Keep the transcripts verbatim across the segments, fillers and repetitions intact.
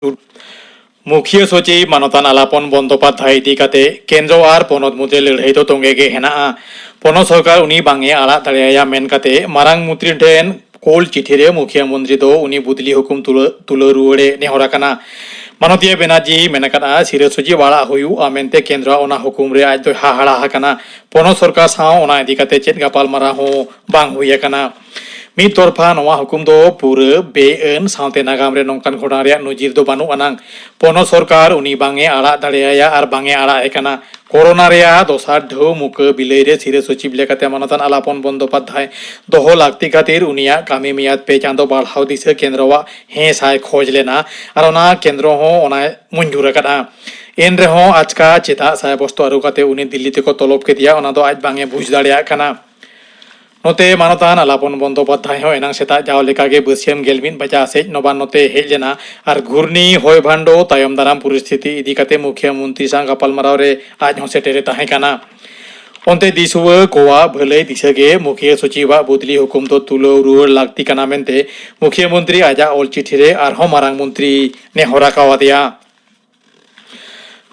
ᱢᱩᱠᱷᱤᱭᱟᱹ ᱥᱚᱪᱤᱵᱽ ᱢᱟᱱᱚᱛᱟᱱ ᱟᱞᱟᱯᱚᱱ ᱵᱚᱱᱫᱚᱯᱟᱫᱷᱭᱟᱭ ᱤᱫᱤ ᱠᱟᱛᱮ ᱠᱮᱱᱫᱨᱚ ᱟᱨ ᱯᱚᱱᱚᱛ ᱢᱩᱫᱽᱨᱮ ᱞᱟᱹᱲᱦᱟᱹᱭ ᱫᱚ ᱛᱚᱸᱜᱮ ᱜᱮ ᱦᱮᱱᱟᱜᱼᱟ᱾ ᱯᱚᱱᱚᱛ ᱥᱚᱨᱠᱟᱨ ᱩᱱᱤ ᱵᱟᱝ ᱮ ᱟᱲᱟᱜ ᱫᱟᱲᱮᱭᱟᱭᱟ ᱢᱮᱱ ᱠᱟᱛᱮ ᱢᱟᱨᱟᱝ ᱢᱚᱱᱛᱨᱤ ᱴᱷᱮᱱ ᱠᱳᱞ ᱪᱤᱴᱷᱤ ᱨᱮ ᱢᱩᱠᱷᱤᱭᱟᱹ ᱢᱚᱱᱛᱨᱤ ᱫᱚ ᱩᱱᱤ ᱵᱚᱫᱞᱤ ᱦᱩᱠᱩᱢ ᱛᱩᱞᱟᱹ ᱛᱩᱞᱟᱹᱣ ᱨᱩᱣᱟᱹᱲᱮ ᱱᱮᱦᱚᱨ ᱟᱠᱟᱱᱟ᱾ ᱢᱟᱱᱚᱛᱤᱭᱟᱹ ᱵᱮᱱᱟᱨᱡᱤ ᱢᱮᱱ ᱟᱠᱟᱫᱼᱟ, ᱥᱤᱨᱟᱹ ᱥᱚᱪᱤᱵᱽ ᱟᱲᱟᱜ ᱦᱩᱭᱩᱜᱼᱟ ᱢᱮᱱᱛᱮ ᱠᱮᱱᱫᱨᱚ ᱚᱱᱟ ᱦᱩᱠᱩᱢ ᱨᱮ ᱟᱡ ᱫᱚᱭ ᱦᱟᱦᱟᱲᱟ ᱟᱠᱟᱱᱟ᱾ ᱯᱚᱱᱚᱛ ᱥᱚᱨᱠᱟᱨ ᱥᱟᱶ ᱚᱱᱟ ᱤᱫᱤ ᱠᱟᱛᱮ ᱪᱮᱫ ᱜᱟᱯᱟᱞᱢᱟᱨᱟᱣ ᱦᱚᱸ ᱵᱟᱝ ᱦᱩᱭ ᱟᱠᱟᱱᱟ᱾ ᱢᱤᱫ ᱛᱚᱨᱯᱷᱟ ᱱᱚᱣᱟ ᱦᱩᱠᱩᱢ ᱫᱚ ᱯᱩᱨᱟᱹ ᱵᱮᱼᱟᱹᱱ ᱥᱟᱶᱛᱮ ᱱᱟᱜᱟᱢ ᱨᱮ ᱱᱚᱝᱠᱟᱱ ᱜᱷᱚᱴᱚᱱᱟ ᱨᱮᱭᱟᱜ ᱱᱚᱡᱤᱨ ᱫᱚ ᱵᱟᱹᱱᱩᱜ ᱟᱱᱟᱝ᱾ ᱯᱚᱱᱚᱛ ᱥᱚᱨᱠᱟᱨ ᱩᱱᱤ ᱵᱟᱝ ᱮ ᱟᱲᱟᱜ ᱫᱟᱲᱮᱭᱟᱭᱟ ᱟᱨ ᱵᱟᱝ ᱮ ᱟᱲᱟᱜ ᱮ ᱠᱟᱱᱟ᱾ ᱠᱳᱨᱳᱱᱟ ᱨᱮᱭᱟᱜ ᱫᱚᱥᱟᱨ ᱰᱷᱟᱹᱣ ᱢᱩᱠᱟᱹ ᱵᱤᱞᱟᱹᱭ ᱨᱮ ᱥᱤᱨᱟᱹ ᱥᱚᱪᱤᱵᱽ ᱞᱮᱠᱟᱛᱮ ᱢᱟᱱᱚᱛᱟᱱ ᱟᱞᱟᱯᱚᱱ ᱵᱚᱱᱫᱚᱯᱟᱫᱷᱭᱟᱭ ᱫᱚᱦᱚ ᱞᱟᱹᱠᱛᱤ ᱠᱷᱟᱹᱛᱤᱨ ᱩᱱᱤᱭᱟᱜ ᱠᱟᱹᱢᱤ ᱢᱮᱭᱟᱫ ᱯᱮ ᱪᱟᱸᱫᱚ ᱵᱟᱲᱦᱟᱣ ᱫᱤᱥᱟᱹ ᱠᱮᱱᱫᱨᱚᱣᱟᱜ ᱦᱮᱸ ᱥᱟᱭ ᱠᱷᱚᱡᱽ ᱞᱮᱱᱟ ᱟᱨ ᱚᱱᱟ ᱠᱮᱱᱫᱨᱚ ᱦᱚᱸ ᱚᱱᱟᱭ ᱢᱚᱧᱡᱩᱨ ᱟᱠᱟᱫᱼᱟ᱾ ᱮᱱ ᱨᱮᱦᱚᱸ ᱟᱪᱠᱟ ᱪᱮᱫᱟᱜ ᱥᱟᱭ ᱵᱚᱥᱛᱚ ᱟᱹᱨᱩ ᱠᱟᱛᱮ ᱩᱱᱤ ᱫᱤᱞᱞᱤ ᱛᱮᱠᱚ ᱛᱚᱞᱚᱵ ᱠᱮᱫᱮᱭᱟ, ᱚᱱᱟ ᱫᱚ ᱟᱡ ᱵᱟᱝ ᱮ ᱵᱩᱡᱽ ᱫᱟᱲᱮᱭᱟᱜ ᱠᱟᱱᱟ᱾ ᱱᱚᱛᱮ ᱢᱟᱱᱚᱛᱟᱱ ᱟᱞᱟᱯᱚᱱ ᱵᱚᱱᱫᱚᱯᱟᱫᱷᱭᱟᱭ ᱦᱚᱸ ᱮᱱᱟᱝ ᱥᱮᱛᱟᱜ ᱡᱟᱣ ᱞᱮᱠᱟᱜᱮ ᱵᱟᱹᱥᱭᱟᱹᱢ ᱜᱮᱞ ᱢᱤᱫ ᱵᱟᱡᱟ ᱥᱮᱡ ᱱᱚᱵᱟᱱᱱᱚ ᱛᱮ ᱦᱮᱡ ᱞᱮᱱᱟ ᱟᱨ ᱜᱷᱩᱨᱱᱤ ᱦᱚᱭ ᱵᱷᱟᱱᱰᱚ ᱛᱟᱭᱚᱢ ᱫᱟᱨᱟᱢ ᱯᱚᱨᱤᱥᱛᱷᱤᱛᱤ ᱤᱫᱤ ᱠᱟᱛᱮ ᱢᱩᱠᱷᱤᱭᱟᱹ ᱢᱚᱱᱛᱨᱤ ᱥᱟᱶ ᱜᱟᱯᱟᱞᱢᱟᱨᱟᱣ ᱨᱮ ᱟᱡ ᱦᱚᱸ ᱥᱮᱴᱮᱨᱮ ᱛᱟᱦᱮᱸ ᱠᱟᱱᱟ᱾ ᱚᱱᱛᱮ ᱫᱤᱥᱩᱣᱟᱹ ᱠᱚᱣᱟᱜ ᱵᱷᱟᱹᱞᱟᱹᱭ ᱫᱤᱥᱟᱹ ᱜᱮ ᱢᱩᱠᱷᱤᱭᱟᱹ ᱥᱚᱪᱤᱵᱟᱜ ᱵᱚᱫᱞᱤ ᱦᱩᱠᱩᱢ ᱫᱚ ᱛᱩᱞᱟᱹᱣ ᱨᱩᱣᱟᱹᱲ ᱞᱟᱹᱠᱛᱤ ᱠᱟᱱᱟ ᱢᱮᱱᱛᱮ ᱢᱩᱠᱷᱤᱭᱟᱹ ᱢᱚᱱᱛᱨᱤ ᱟᱡᱟᱜ ᱚᱞ ᱪᱤᱴᱷᱤ ᱨᱮ ᱟᱨᱦᱚᱸ ᱢᱟᱨᱟᱝ ᱢᱚᱱᱛᱨᱤ ᱱᱮᱦᱚᱨ ᱟᱠᱟᱣᱟᱫᱮᱭᱟ᱾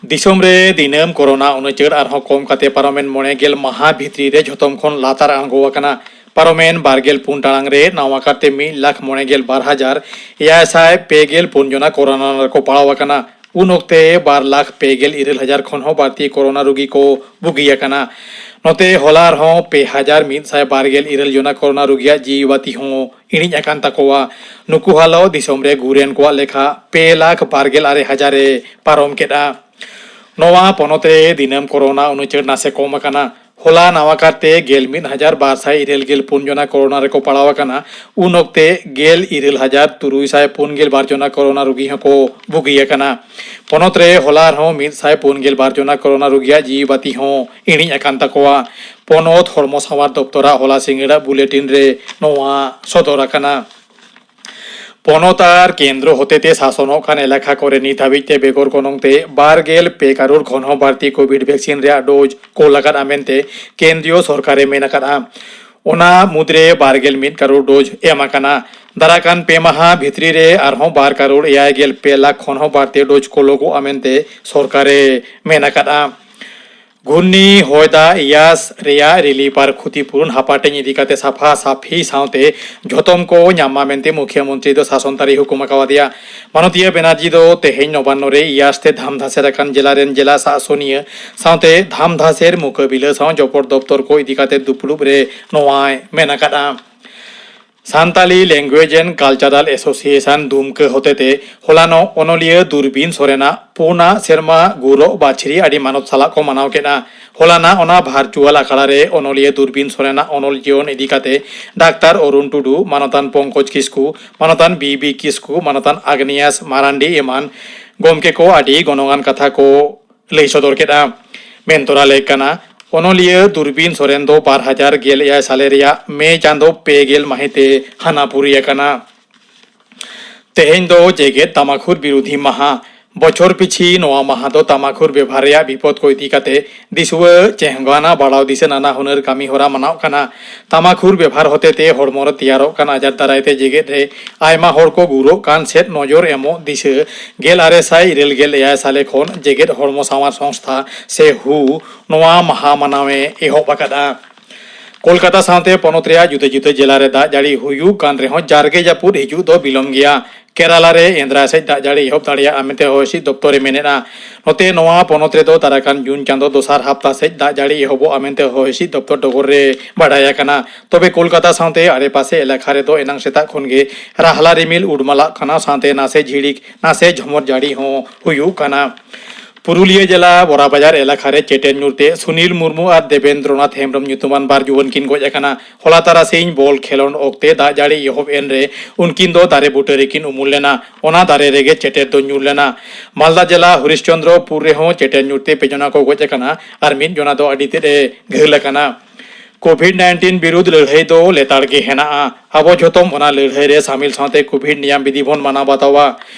ᱫᱤᱥᱚᱢ ᱨᱮ ᱫᱤᱱᱟᱹᱢ ᱠᱳᱨᱳᱱᱟ ᱩᱱᱩᱪᱟᱹᱲ ᱟᱨᱦᱚᱸ ᱠᱚᱢ ᱠᱟᱛᱮ ᱯᱟᱨᱚᱢᱮᱱ ᱢᱚᱬᱮ ᱜᱮᱞ ᱢᱟᱦᱟ ᱵᱷᱤᱛᱨᱤ ᱨᱮ ᱡᱷᱚᱛᱚᱢ ᱠᱷᱚᱱ ᱞᱟᱛᱟᱨ ᱟᱬᱜᱚ ᱟᱠᱟᱱᱟ᱾ ᱯᱟᱨᱚᱢᱮᱱ ᱵᱟᱨ ᱜᱮᱞ ᱯᱩᱱ ᱴᱟᱲᱟᱝ ᱨᱮ ᱱᱟᱣᱟ ᱠᱟᱨᱛᱮ ᱢᱤᱫ ᱞᱟᱠᱷ ᱢᱚᱬᱮ ᱜᱮᱞ ᱵᱟᱨ ᱦᱟᱡᱟᱨ ᱮᱭᱟᱭ ᱥᱟᱭ ᱯᱮ ᱜᱮᱞ ᱯᱩᱱ ᱡᱚᱱᱟ ᱠᱳᱨᱳᱱᱟ ᱨᱮᱠᱚ ᱯᱟᱲᱟᱣ ᱟᱠᱟᱱᱟ᱾ ᱩᱱ ᱚᱠᱛᱮ ᱵᱟᱨ ᱞᱟᱠᱷ ᱯᱮ ᱜᱮᱞ ᱤᱨᱟᱹᱞ ᱦᱟᱡᱟᱨ ᱠᱷᱚᱱ ᱦᱚᱸ ᱵᱟᱹᱲᱛᱤ ᱠᱳᱨᱳᱱᱟ ᱨᱩᱜᱤ ᱠᱚ ᱵᱩᱜᱤ ᱟᱠᱟᱱᱟ᱾ ᱱᱚᱛᱮ ᱦᱚᱞᱟ ᱨᱮᱦᱚᱸ ᱯᱮ ᱦᱟᱡᱟᱨ ᱢᱤᱫ ᱥᱟᱭ ᱵᱟᱨ ᱜᱮᱞ ᱤᱨᱟᱹᱞ ᱡᱚᱱᱟ ᱠᱳᱨᱳᱱᱟ ᱨᱩᱜᱤᱭᱟᱜ ᱡᱤᱣᱤ ᱵᱟᱹᱛᱤ ᱦᱚᱸ ᱤᱬᱤᱡ ᱟᱠᱟᱱ ᱛᱟᱠᱚᱣᱟ᱾ ᱱᱩᱠᱩ ᱦᱟᱞᱚ ᱫᱤᱥᱚᱢ ᱨᱮ ᱜᱩᱨ ᱮᱱ ᱠᱚᱣᱟᱜ ᱞᱮᱠᱷᱟ ᱯᱮ ᱞᱟᱠᱷ ᱵᱟᱨ ᱜᱮᱞ ᱟᱨᱮ ᱦᱟᱡᱟᱨ ᱮ ᱯᱟᱨᱚᱢ ᱠᱮᱫᱼᱟ᱾ ᱱᱚᱣᱟ ᱯᱚᱱᱚᱛ ᱨᱮ ᱫᱤᱱᱟᱹᱢ ᱠᱳᱨᱳᱱᱟ ᱩᱱᱩᱪᱟᱹᱲ ᱱᱟᱥᱮ ᱠᱚᱢ ᱟᱠᱟᱱᱟ᱾ ᱦᱚᱞᱟ ᱱᱟᱣᱟ ᱠᱟᱨᱛᱮ ᱜᱮᱞ ᱢᱤᱫ ᱦᱟᱡᱟᱨ ᱵᱟᱨ ᱥᱟᱭ ᱤᱨᱟᱹᱞ ᱜᱮᱞ ᱯᱩᱱ ᱡᱚᱱᱟ ᱠᱳᱨᱳᱱᱟ ᱨᱮᱠᱚ ᱯᱟᱲᱟᱣ ᱟᱠᱟᱱᱟ᱾ ᱩᱱ ᱚᱠᱛᱮ ᱜᱮᱞ ᱤᱨᱟᱹᱞ ᱦᱟᱡᱟᱨ ᱛᱩᱨᱩᱭ ᱥᱟᱭ ᱯᱩᱱ ᱜᱮᱞ ᱵᱟᱨ ᱡᱚᱱᱟ ᱠᱳᱨᱳᱱᱟ ᱨᱩᱜᱤ ᱦᱚᱸᱠᱚ ᱵᱩᱜᱤ ᱟᱠᱟᱱᱟ᱾ ᱯᱚᱱᱚᱛ ᱨᱮ ᱦᱚᱞᱟ ᱨᱮᱦᱚᱸ ᱢᱤᱫ ᱥᱟᱭ ᱯᱩᱱ ᱜᱮᱞ ᱵᱟᱨ ᱡᱚᱱᱟ ᱠᱳᱨᱳᱱᱟ ᱨᱩᱜᱤᱭᱟᱜ ᱡᱤᱣᱤ ᱵᱟᱹᱛᱤ ᱦᱚᱸ ᱤᱬᱤᱡ ᱟᱠᱟᱱ ᱛᱟᱠᱚᱣᱟ᱾ ᱯᱚᱱᱚᱛ ᱦᱚᱲᱢᱚ ᱥᱟᱶᱟᱨ ᱫᱚᱯᱛᱚᱨᱟᱜ ᱦᱚᱞᱟ ᱥᱤᱸᱜᱟᱹᱲᱟᱜ ᱵᱩᱞᱮᱴᱤᱱ ᱨᱮ ᱱᱚᱣᱟ ᱥᱚᱫᱚᱨ ᱟᱠᱟᱱᱟ᱾ ᱯᱚᱱᱚᱛ ᱟᱨ ᱠᱮᱱᱫᱨᱚ ᱦᱚᱛᱮᱛᱮ ᱥᱟᱥᱚᱱᱚᱜ ᱠᱟᱱ ᱮᱞᱟᱠᱟ ᱠᱚᱨᱮ ᱱᱤᱛ ᱦᱟᱹᱵᱤᱡ ᱛᱮ ᱵᱮᱜᱚᱨ ᱜᱚᱱᱚᱝ ᱛᱮ ᱵᱟᱨ ᱜᱮᱞ ᱯᱮ ᱠᱟᱨᱳᱲ ᱠᱷᱚᱱ ᱦᱚᱸ ᱵᱟᱹᱲᱛᱤ ᱠᱳᱵᱷᱤᱰ ᱵᱷᱮᱠᱥᱤᱱ ᱨᱮᱭᱟᱜ ᱰᱳᱡᱽ ᱠᱳᱞ ᱟᱠᱟᱫᱼᱟ ᱢᱮᱱᱛᱮ ᱠᱮᱱᱫᱨᱤᱭᱚ ᱥᱚᱨᱠᱟᱨᱮ ᱢᱮᱱ ᱟᱠᱟᱫᱼᱟ᱾ ᱚᱱᱟ ᱢᱩᱫᱽᱨᱮ ᱵᱟᱨ ᱜᱮᱞ ᱢᱤᱫ ᱠᱟᱨᱳᱲ ᱰᱳᱡᱽ ᱮᱢ ᱟᱠᱟᱱᱟ᱾ ᱫᱟᱨᱟᱭ ᱠᱟᱱ ᱯᱮ ᱢᱟᱦᱟ ᱵᱷᱤᱛᱨᱤ ᱨᱮ ᱟᱨᱦᱚᱸ ᱵᱟᱨ ᱠᱟᱨᱳᱲ ᱮᱭᱟᱭ ᱜᱮᱞ ᱯᱮ ᱞᱟᱠᱷ ᱠᱷᱚᱱ ᱦᱚᱸ ᱵᱟᱹᱲᱛᱤ ᱰᱳᱡᱽ ᱠᱚ ᱞᱚᱜᱚᱜᱼᱟ ᱢᱮᱱᱛᱮ ᱥᱚᱨᱠᱟᱨᱮ ᱢᱮᱱ ᱟᱠᱟᱫᱼᱟ᱾ ᱜᱷᱩᱨᱱᱤ ᱦᱚᱭ ᱫᱟᱜ ᱤᱭᱟᱥ ᱨᱮᱭᱟᱜ ᱨᱤᱞᱤᱯ ᱟᱨ ᱠᱷᱩᱛᱤᱯᱩᱨᱩᱱ ᱦᱟᱯᱟᱴᱮᱧ ᱤᱫᱤ ᱠᱟᱛᱮ ᱥᱟᱯᱷᱟ ᱥᱟᱯᱷᱤ ᱥᱟᱶᱛᱮ ᱡᱷᱚᱛᱚᱢ ᱠᱚ ᱧᱟᱢ ᱢᱟ ᱢᱮᱱᱛᱮ ᱢᱩᱠᱷᱭᱟᱹ ᱢᱚᱱᱛᱨᱤ ᱫᱚ ᱥᱟᱥᱚᱱ ᱛᱟᱹᱨᱤ ᱦᱩᱠᱩᱢ ᱟᱠᱟᱣᱟᱫᱮᱭᱟ᱾ ᱢᱟᱱᱚᱛᱤᱭᱟᱹ ᱵᱮᱱᱟᱨᱡᱤ ᱫᱚ ᱛᱮᱦᱮᱧ ᱱᱚᱵᱟᱱᱱᱚ ᱨᱮ ᱤᱭᱟᱥ ᱛᱮ ᱫᱷᱟᱢᱫᱷᱟᱥᱮᱨ ᱟᱠᱟᱱ ᱡᱮᱞᱟ ᱨᱮᱱ ᱡᱮᱞᱟ ᱥᱟᱥᱚᱱᱤᱭᱟᱹ ᱥᱟᱶᱛᱮ ᱫᱷᱟᱢᱫᱷᱟᱥᱮᱨ ᱢᱩᱠᱟᱹᱵᱤᱞᱟᱹ ᱥᱟᱶ ᱡᱚᱯᱚᱲ ᱫᱚᱯᱛᱚᱨ ᱠᱚ ᱤᱫᱤ ᱠᱟᱛᱮ ᱫᱩᱯᱲᱩᱵ ᱨᱮ ᱱᱚᱣᱟᱭ ᱢᱮᱱ ᱟᱠᱟᱫᱼᱟ᱾ Santali Language and Cultural Association ᱫᱩᱢᱠᱟᱹ ᱦᱚᱛᱮᱛᱮ ᱦᱚᱞᱟᱱᱚᱜ ᱚᱱᱚᱞᱤᱭᱟᱹ ᱫᱩᱨᱵᱤᱱ ᱥᱚᱨᱮᱱᱟᱜ ᱯᱩᱱᱟᱜ ᱥᱮᱨᱢᱟ ᱜᱩᱨᱚᱜ ᱵᱟᱪᱷᱨᱤ ᱟᱹᱰᱤ ᱢᱟᱱᱚᱛ ᱥᱟᱞᱟᱜ ᱠᱚ ᱢᱟᱱᱟᱣ ᱠᱮᱫᱼᱟ᱾ ᱦᱚᱞᱟᱱᱟᱜ ᱚᱱᱟ ᱵᱷᱟᱨᱪᱩᱣᱟᱞ ᱟᱠᱷᱲᱟ ᱨᱮ ᱚᱱᱚᱞᱤᱭᱟᱹ ᱫᱩᱨᱵᱤᱱ ᱥᱚᱨᱮᱱᱟᱜ ᱚᱱᱚᱞ ᱡᱤᱭᱚᱱ ᱤᱫᱤ ᱠᱟᱛᱮ ᱰᱟᱠᱛᱟᱨ ᱚᱨᱩᱱ ᱴᱩᱰᱩ, ᱢᱟᱱᱚᱛᱟᱱ ᱯᱚᱝᱠᱚᱡᱽ ᱠᱤᱥᱠᱩ, ᱢᱟᱱᱚᱛᱟᱱ ᱵᱤ ᱵᱤ ᱠᱤᱥᱠᱩ, ᱢᱟᱱᱚᱛᱟᱱ ᱟᱜᱽᱱᱮᱭᱟᱥ ᱢᱟᱨᱟᱱᱰᱤ ᱮᱢᱟᱱ ᱜᱚᱢᱠᱮ ᱠᱚ ᱟᱹᱰᱤ ᱜᱚᱱᱚᱝᱟᱱ ᱠᱟᱛᱷᱟ ᱠᱚ ᱞᱟᱹᱭ ᱥᱚᱫᱚᱨ ᱠᱮᱫᱼᱟ᱾ ᱢᱮᱱ ᱛᱚᱨᱟ ᱞᱮᱠ ᱠᱟᱱᱟ, ᱚᱱᱚᱞᱤᱭᱟᱹ ᱫᱩᱨᱵᱤᱱ ᱥᱚᱨᱮᱱ ᱫᱚ ᱵᱟᱨ ᱦᱟᱡᱟᱨ ᱜᱮᱞ ᱮᱭᱟᱭ ᱥᱟᱞᱮ ᱨᱮᱭᱟᱜ ᱢᱮ ᱪᱟᱸᱫᱚ ᱯᱮ ᱜᱮᱞ ᱢᱟᱹᱦᱤᱛ ᱮ ᱦᱟᱱᱟ ᱯᱩᱨᱤ ᱟᱠᱟᱱᱟ᱾ ᱛᱮᱦᱮᱧ ᱫᱚ ᱡᱮᱜᱮᱛ ᱛᱟᱢᱟᱠᱷᱩᱨ ᱵᱤᱨᱳᱫᱷᱤ ᱢᱟᱦᱟ᱾ ᱵᱚᱪᱷᱚᱨ ᱯᱤᱪᱷᱤ ᱱᱚᱣᱟ ᱢᱟᱦᱟ ᱫᱚ ᱛᱟᱢᱟᱠᱷᱩᱨ ᱵᱮᱵᱷᱟᱨ ᱨᱮᱭᱟᱜ ᱵᱤᱯᱚᱫ ᱠᱚ ᱤᱫᱤ ᱠᱟᱛᱮ ᱫᱤᱥᱩᱣᱟᱹ ᱪᱮᱦᱚᱸᱜᱟᱱᱟ ᱵᱟᱲᱟᱣ ᱫᱤᱥᱟᱹ ᱱᱟᱱᱟ ᱦᱩᱱᱟᱹᱨ ᱠᱟᱹᱢᱤ ᱦᱚᱨᱟ ᱢᱟᱱᱟᱣ ᱠᱟᱱᱟ᱾ ᱛᱟᱢᱟᱠᱷᱩᱨ ᱵᱮᱵᱷᱟᱨ ᱦᱚᱛᱮᱛᱮ ᱦᱚᱲᱢᱚ ᱨᱮ ᱛᱮᱭᱟᱨᱚᱜ ᱠᱟᱱ ᱟᱡᱟᱨ ᱫᱟᱨᱟᱭ ᱛᱮ ᱡᱮᱜᱮᱛ ᱨᱮ ᱟᱭᱢᱟ ᱦᱚᱲ ᱠᱚ ᱜᱩᱨᱚᱜ ᱠᱟᱱ ᱥᱮᱫ ᱱᱚᱡᱚᱨ ᱮᱢᱚᱜ ᱫᱤᱥᱟᱹ ᱜᱮᱞ ᱟᱨᱮ ᱥᱟᱭ ᱤᱨᱟᱹᱞ ᱜᱮᱞ ᱮᱭᱟᱭ ᱥᱟᱞᱮ ᱠᱷᱚᱱ ᱡᱮᱜᱮᱛ ᱦᱚᱲᱢᱚ ᱥᱟᱶᱟᱨ ᱥᱚᱝᱥᱛᱷᱟ ᱥᱮ ᱦᱩ ᱱᱚᱣᱟ ᱢᱟᱦᱟ ᱢᱟᱱᱟᱣ ᱮ ᱮᱦᱚᱵ ᱟᱠᱟᱫᱼᱟ᱾ ᱠᱳᱞᱠᱟᱛᱟ ᱥᱟᱶᱛᱮ ᱯᱚᱱᱚᱛ ᱨᱮᱭᱟᱜ ᱡᱩᱫᱟᱹ ᱡᱩᱫᱟᱹ ᱡᱮᱞᱟ ᱨᱮ ᱫᱟᱜ ᱡᱟᱹᱲᱤ ᱦᱩᱭᱩᱜ ᱠᱟᱱ ᱨᱮᱦᱚᱸ, ᱡᱟᱨᱜᱮ ᱡᱟᱹᱯᱩᱫ ᱦᱤᱡᱩᱜ ᱫᱚ ᱵᱤᱞᱚᱢ ᱜᱮᱭᱟ᱾ ᱠᱮᱨᱟᱞᱟ ᱨᱮ ᱮᱱᱫᱨᱟᱭ ᱥᱮᱫ ᱫᱟᱜ ᱡᱟᱹᱲᱤ ᱮᱦᱚᱵ ᱫᱟᱲᱮᱭᱟᱜᱼᱟ ᱢᱮᱱᱛᱮ ᱦᱚᱭ ᱦᱤᱸᱥᱤᱫ ᱫᱚᱯᱛᱚᱨ ᱮ ᱢᱮᱱᱮᱫᱼᱟ᱾ ᱱᱚᱛᱮ ᱱᱚᱣᱟ ᱯᱚᱱᱚᱛ ᱨᱮᱫᱚ ᱫᱟᱨᱟᱭ ᱠᱟᱱ ᱡᱩᱱ ᱪᱟᱸᱫᱚ ᱫᱚᱥᱟᱨ ᱦᱟᱯᱛᱟ ᱥᱮᱫ ᱫᱟᱜ ᱡᱟᱹᱲᱤ ᱮᱦᱚᱵᱚᱜᱼᱟ ᱢᱮᱱᱛᱮ ᱦᱚᱭ ᱦᱤᱸᱥᱤᱫ ᱫᱚᱯᱛᱚᱨ ᱰᱚᱜᱚᱨ ᱨᱮ ᱵᱟᱰᱟᱭ ᱟᱠᱟᱱᱟ᱾ ᱛᱚᱵᱮ ᱠᱳᱞᱠᱟᱛᱟ ᱥᱟᱶᱛᱮ ᱟᱲᱮᱯᱟᱥᱮ ᱮᱞᱟᱠᱟ ᱨᱮᱫᱚ ᱮᱱᱟᱝ ᱥᱮᱛᱟᱜ ᱠᱷᱚᱱ ᱜᱮ ᱨᱟᱦᱞᱟ ᱨᱤᱢᱤᱞ ᱩᱰᱢᱟᱞᱟᱜ ᱠᱟᱱᱟ, ᱥᱟᱶᱛᱮ ᱱᱟᱥᱮ ᱡᱷᱤᱲᱤᱠ ᱱᱟᱥᱮ ᱡᱷᱚᱢᱚᱨ ᱡᱟᱹᱲᱤ ᱦᱚᱸ ᱦᱩᱭᱩᱜ ᱠᱟᱱᱟ᱾ ᱯᱩᱨᱩᱞᱤᱭᱟᱹ ᱡᱮᱞᱟ ᱵᱚᱨᱟᱵᱟᱡᱟᱨ ᱮᱞᱟᱠᱟ ᱨᱮ ᱪᱮᱴᱮᱨ ᱧᱩᱨ ᱛᱮ ᱥᱩᱱᱤᱞ ᱢᱩᱨᱢᱩ ᱟᱨ ᱫᱮᱵᱮᱱᱫᱨᱚᱱᱟᱛᱷ ᱦᱮᱢᱵᱨᱚᱢ ᱧᱩᱛᱩᱢᱟᱱ ᱵᱟᱨ ᱡᱩᱣᱟᱹᱱ ᱠᱤᱱ ᱜᱚᱡ ᱟᱠᱟᱱᱟ᱾ ᱦᱚᱞᱟ ᱛᱟᱨᱟᱥᱤᱧ ᱵᱚᱞ ᱠᱷᱮᱞᱳᱰ ᱚᱠᱛᱮ ᱫᱟᱜ ᱡᱟᱹᱲᱤ ᱮᱦᱚᱵ ᱮᱱ ᱨᱮ ᱩᱱᱠᱤᱱ ᱫᱚ ᱫᱟᱨᱮ ᱵᱩᱴᱟᱹ ᱨᱮᱠᱤᱱ ᱩᱢᱩᱞ ᱞᱮᱱᱟ᱾ ᱚᱱᱟ ᱫᱟᱨᱮ ᱨᱮᱜᱮ ᱪᱮᱴᱮᱨ ᱫᱚ ᱧᱩᱨ ᱞᱮᱱᱟ᱾ ᱢᱟᱞᱫᱟ ᱡᱮᱞᱟ ᱦᱚᱨᱤᱥᱪᱚᱱᱫᱨᱚᱯᱩᱨ ᱨᱮᱦᱚᱸ ᱪᱮᱴᱮᱨ ᱧᱩᱨ ᱛᱮ ᱯᱮ ᱡᱚᱱᱟ ᱠᱚ ᱜᱚᱡ ᱟᱠᱟᱱᱟ ᱟᱨ ᱢᱤᱫ ᱡᱚᱱᱟ ᱫᱚ ᱟᱹᱰᱤ ᱛᱮᱫ ᱮ ᱜᱷᱟᱹᱞ ᱟᱠᱟᱱᱟ᱾ ᱠᱳᱵᱷᱤᱰ ᱱᱟᱭᱤᱱᱴᱤᱱ ᱵᱤᱨᱩᱫᱷ ᱞᱟᱹᱲᱦᱟᱹᱭ ᱫᱚ ᱞᱮᱛᱟᱲ ᱜᱮ ᱦᱮᱱᱟᱜᱼᱟ᱾ ᱟᱵᱚ ᱡᱷᱚᱛᱚᱢ ᱚᱱᱟ ᱞᱟᱹᱲᱦᱟᱹᱭ ᱨᱮ ᱥᱟᱢᱤᱞ ᱥᱟᱶᱛᱮ ᱠᱳᱵᱷᱤᱰ ᱱᱤᱭᱟᱢ ᱵᱤᱫᱷᱤ ᱵᱚᱱ ᱢᱟᱱᱟᱣ ᱵᱟᱛᱟᱣᱟ᱾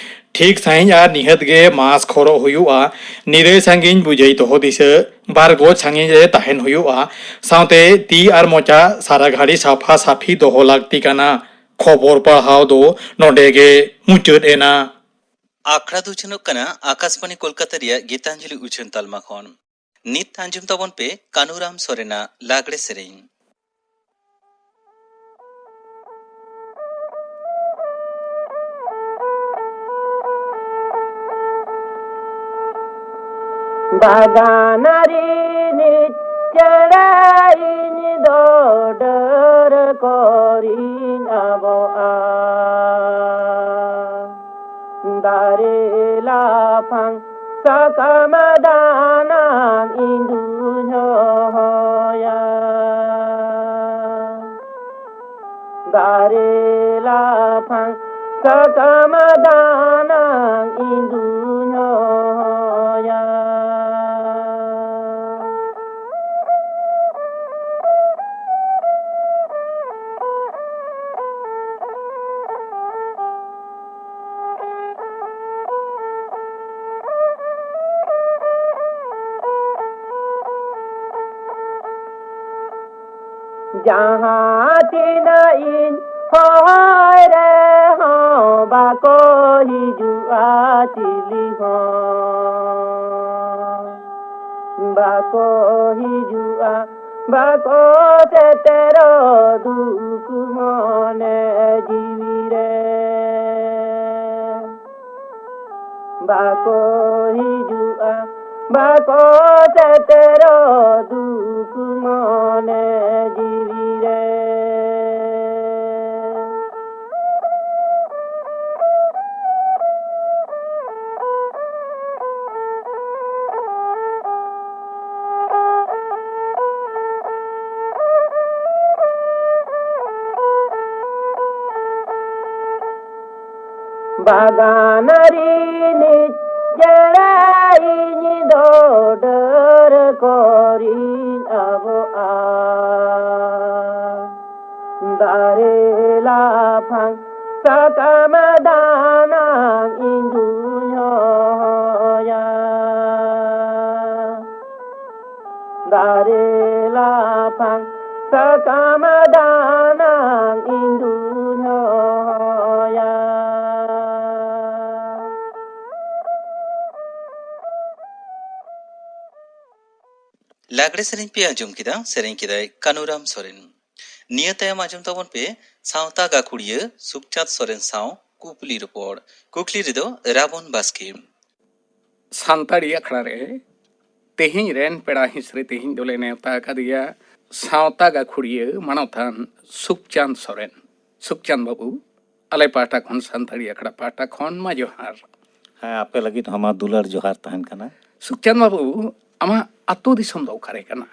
ᱴᱷᱤᱠ ᱥᱟᱺᱦᱤᱡ ᱟᱨ ᱱᱤᱦᱟᱹᱛ ᱜᱮ ᱢᱟᱥᱠ ᱦᱚᱨᱚᱜ ᱦᱩᱭᱩᱜᱼᱟ᱾ ᱱᱤᱨᱟᱹᱭ ᱥᱟᱺᱜᱤᱧ ᱵᱩᱡᱟᱹᱭ ᱫᱚᱦᱚ ᱫᱤᱥᱟᱹ, ᱵᱟᱨ ᱜᱚᱡ ᱥᱟᱺᱜᱤᱧ ᱨᱮ ᱛᱟᱦᱮᱱ ᱦᱩᱭᱩᱜᱼᱟ᱾ ᱥᱟᱶᱛᱮ ᱛᱤ ᱟᱨ ᱢᱚᱪᱟ ᱥᱟᱨᱟ ᱜᱷᱟᱹᱲᱤ ᱥᱟᱯᱷᱟ ᱥᱟᱯᱷᱤ ᱫᱚᱦᱚ ᱞᱟᱹᱠᱛᱤ ᱠᱟᱱᱟ᱾ ᱠᱷᱚᱵᱚᱨ ᱯᱟᱲᱦᱟᱣ ᱫᱚ ᱱᱚᱰᱮ ᱜᱮ ᱢᱩᱪᱟᱹᱫ ᱮᱱᱟ᱾ ᱟᱠᱷᱲᱟ ᱫᱚ ᱩᱪᱷᱟᱹᱱᱚᱜ ᱠᱟᱱᱟ ᱟᱠᱟᱥᱵᱟᱬᱤ ᱠᱳᱞᱠᱟᱛᱟ ᱨᱮᱭᱟᱜ ᱜᱤᱛᱟᱧᱡᱚᱞᱤ ᱩᱪᱷᱟᱹᱱ ᱛᱟᱞᱢᱟ ᱠᱷᱚᱱ᱾ ᱱᱤᱛ ᱟᱸᱡᱚᱢ ᱛᱟᱵᱚᱱ ᱯᱮ ᱠᱟᱹᱱᱩᱨᱟᱢ ᱥᱚᱨᱮᱱᱟᱜ ᱞᱟᱜᱽᱲᱮ ᱥᱮᱨᱮᱧ᱾ ᱵᱟᱜᱟᱱ ᱨᱤᱱᱤᱡ ᱪᱮᱬᱮ ᱤᱧ ᱫᱚ ᱰᱟᱹᱨ ᱠᱚᱨᱤᱧ ᱟᱵᱚᱜᱼᱟ᱾ ᱫᱟᱨᱮ ᱞᱟᱯᱷᱟᱝ ᱥᱟᱠᱟᱢ ᱫᱟᱱᱟᱝ ᱤᱧ ᱫᱩᱧ ᱦᱚᱦᱚᱭᱟ᱾ ᱫᱟᱨᱮ ᱞᱟᱯᱷᱟᱝ ᱥᱟᱠᱟᱢ ᱫᱟᱱᱟᱝ ᱤᱧ ᱫᱩᱧ ᱦᱚᱦᱚᱭᱟ᱾ ᱡᱟᱦᱟᱸ ᱛᱤᱱᱟᱹᱜ ᱤᱧ ᱦᱚᱦᱚᱭ ᱨᱮᱦᱚᱸ ᱵᱟᱠᱚ ᱦᱤᱡᱩᱜᱼᱟ ᱪᱤᱞᱤ ᱦᱚᱸ᱾ ᱵᱟᱠᱚ ᱦᱤᱡᱩᱜᱼᱟ, ᱵᱟᱠᱚ ᱥᱮᱴᱮᱨᱚᱜ ᱫᱩᱠ ᱢᱚᱱᱮ ᱡᱤᱣᱤ ᱨᱮ᱾ ᱵᱟᱠᱚ ᱦᱤᱡᱩᱜᱼᱟ, ᱵᱟᱠᱚ ᱥᱮᱴᱮᱨᱚᱜ ᱫᱩᱠ ᱢᱚᱱᱮ ᱡᱤᱣᱤ ᱨᱮ᱾ ᱵᱟᱜᱟᱱ ᱨᱤᱱᱤᱡ ᱪᱮᱬᱮ ᱤᱧ ᱫᱚ ᱰᱟᱹᱨ ᱠᱚᱨᱤᱧ ᱟᱵᱚᱜᱼᱟ᱾ ᱫᱟᱨᱮ ᱞᱟᱯᱷᱟᱝ ᱥᱟᱠᱟᱢ ᱫᱟᱱᱟᱝ ᱤᱧ ᱫᱩᱧ ᱦᱚᱦᱚᱭᱟ᱾ ᱫᱟᱨᱮ ᱞᱟᱯᱷᱟᱝ ᱥᱟᱠᱟᱢ ᱫᱟᱱᱟᱝ ᱤᱧ ᱫᱩᱧ ᱞᱟᱜᱽᱲᱮ ᱥᱮᱨᱮᱧ ᱯᱮ ᱟᱸᱡᱚᱢ ᱠᱮᱫᱟ, ᱥᱮᱨᱮᱧ ᱠᱮᱫᱟᱭ ᱠᱟᱱᱩᱨᱟᱢ ᱥᱚᱨᱮᱱ᱾ ᱱᱤᱭᱟᱹ ᱛᱟᱭᱚᱢ ᱟᱸᱡᱚᱢ ᱛᱟᱵᱚᱱ ᱯᱮ ᱥᱟᱶᱛᱟ ᱜᱟᱹᱠᱷᱩᱲᱤᱭᱟᱹ ᱥᱩᱠᱪᱟᱸᱫᱽ ᱥᱚᱨᱮᱱ ᱥᱟᱶ ᱠᱩᱠᱞᱤ ᱨᱚᱯᱚᱲ᱾ ᱠᱩᱠᱞᱤ ᱨᱮᱫᱚ ᱨᱟᱵᱚᱱ ᱵᱟᱥᱠᱮ᱾ ᱥᱟᱱᱛᱟᱲᱤ ᱟᱠᱷᱲᱟ ᱨᱮ ᱛᱮᱦᱮᱧ ᱨᱮᱱ ᱯᱮᱲᱟ ᱦᱤᱸᱥ ᱨᱮ ᱛᱮᱦᱮᱧ ᱫᱚᱞᱮ ᱱᱮᱣᱛᱟ ᱟᱠᱟᱫᱮᱭᱟ ᱥᱟᱶᱛᱟ ᱜᱟᱹᱠᱷᱩᱲᱤᱭᱟᱹ ᱢᱟᱱᱚᱛᱟᱱ ᱥᱩᱠᱪᱟᱸᱫᱽ ᱥᱚᱨᱮᱱ᱾ ᱥᱩᱠᱪᱟᱸᱫᱽ ᱵᱟᱹᱵᱩ, ᱟᱞᱮ ᱯᱟᱦᱴᱟ ᱠᱷᱚᱱ, ᱥᱟᱱᱛᱟᱲᱤ ᱟᱠᱷᱲᱟ ᱯᱟᱦᱴᱟ ᱠᱷᱚᱱ ᱢᱟ ᱡᱚᱦᱟᱨ᱾ ᱦᱮᱸ, ᱟᱯᱮ ᱞᱟᱹᱜᱤᱫ ᱦᱚᱸ ᱢᱟ ᱫᱩᱞᱟᱹᱲ ᱡᱚᱦᱟᱨ ᱛᱟᱦᱮᱱ ᱠᱟᱱᱟ᱾ ᱥᱩᱠᱪᱟᱸᱫᱽ ᱵᱟᱹᱵᱩ, ᱟᱢᱟᱜ ᱟᱹᱛᱩ ᱫᱤᱥᱚᱢ ᱫᱚ ᱚᱠᱟᱨᱮ ᱠᱟᱱᱟ?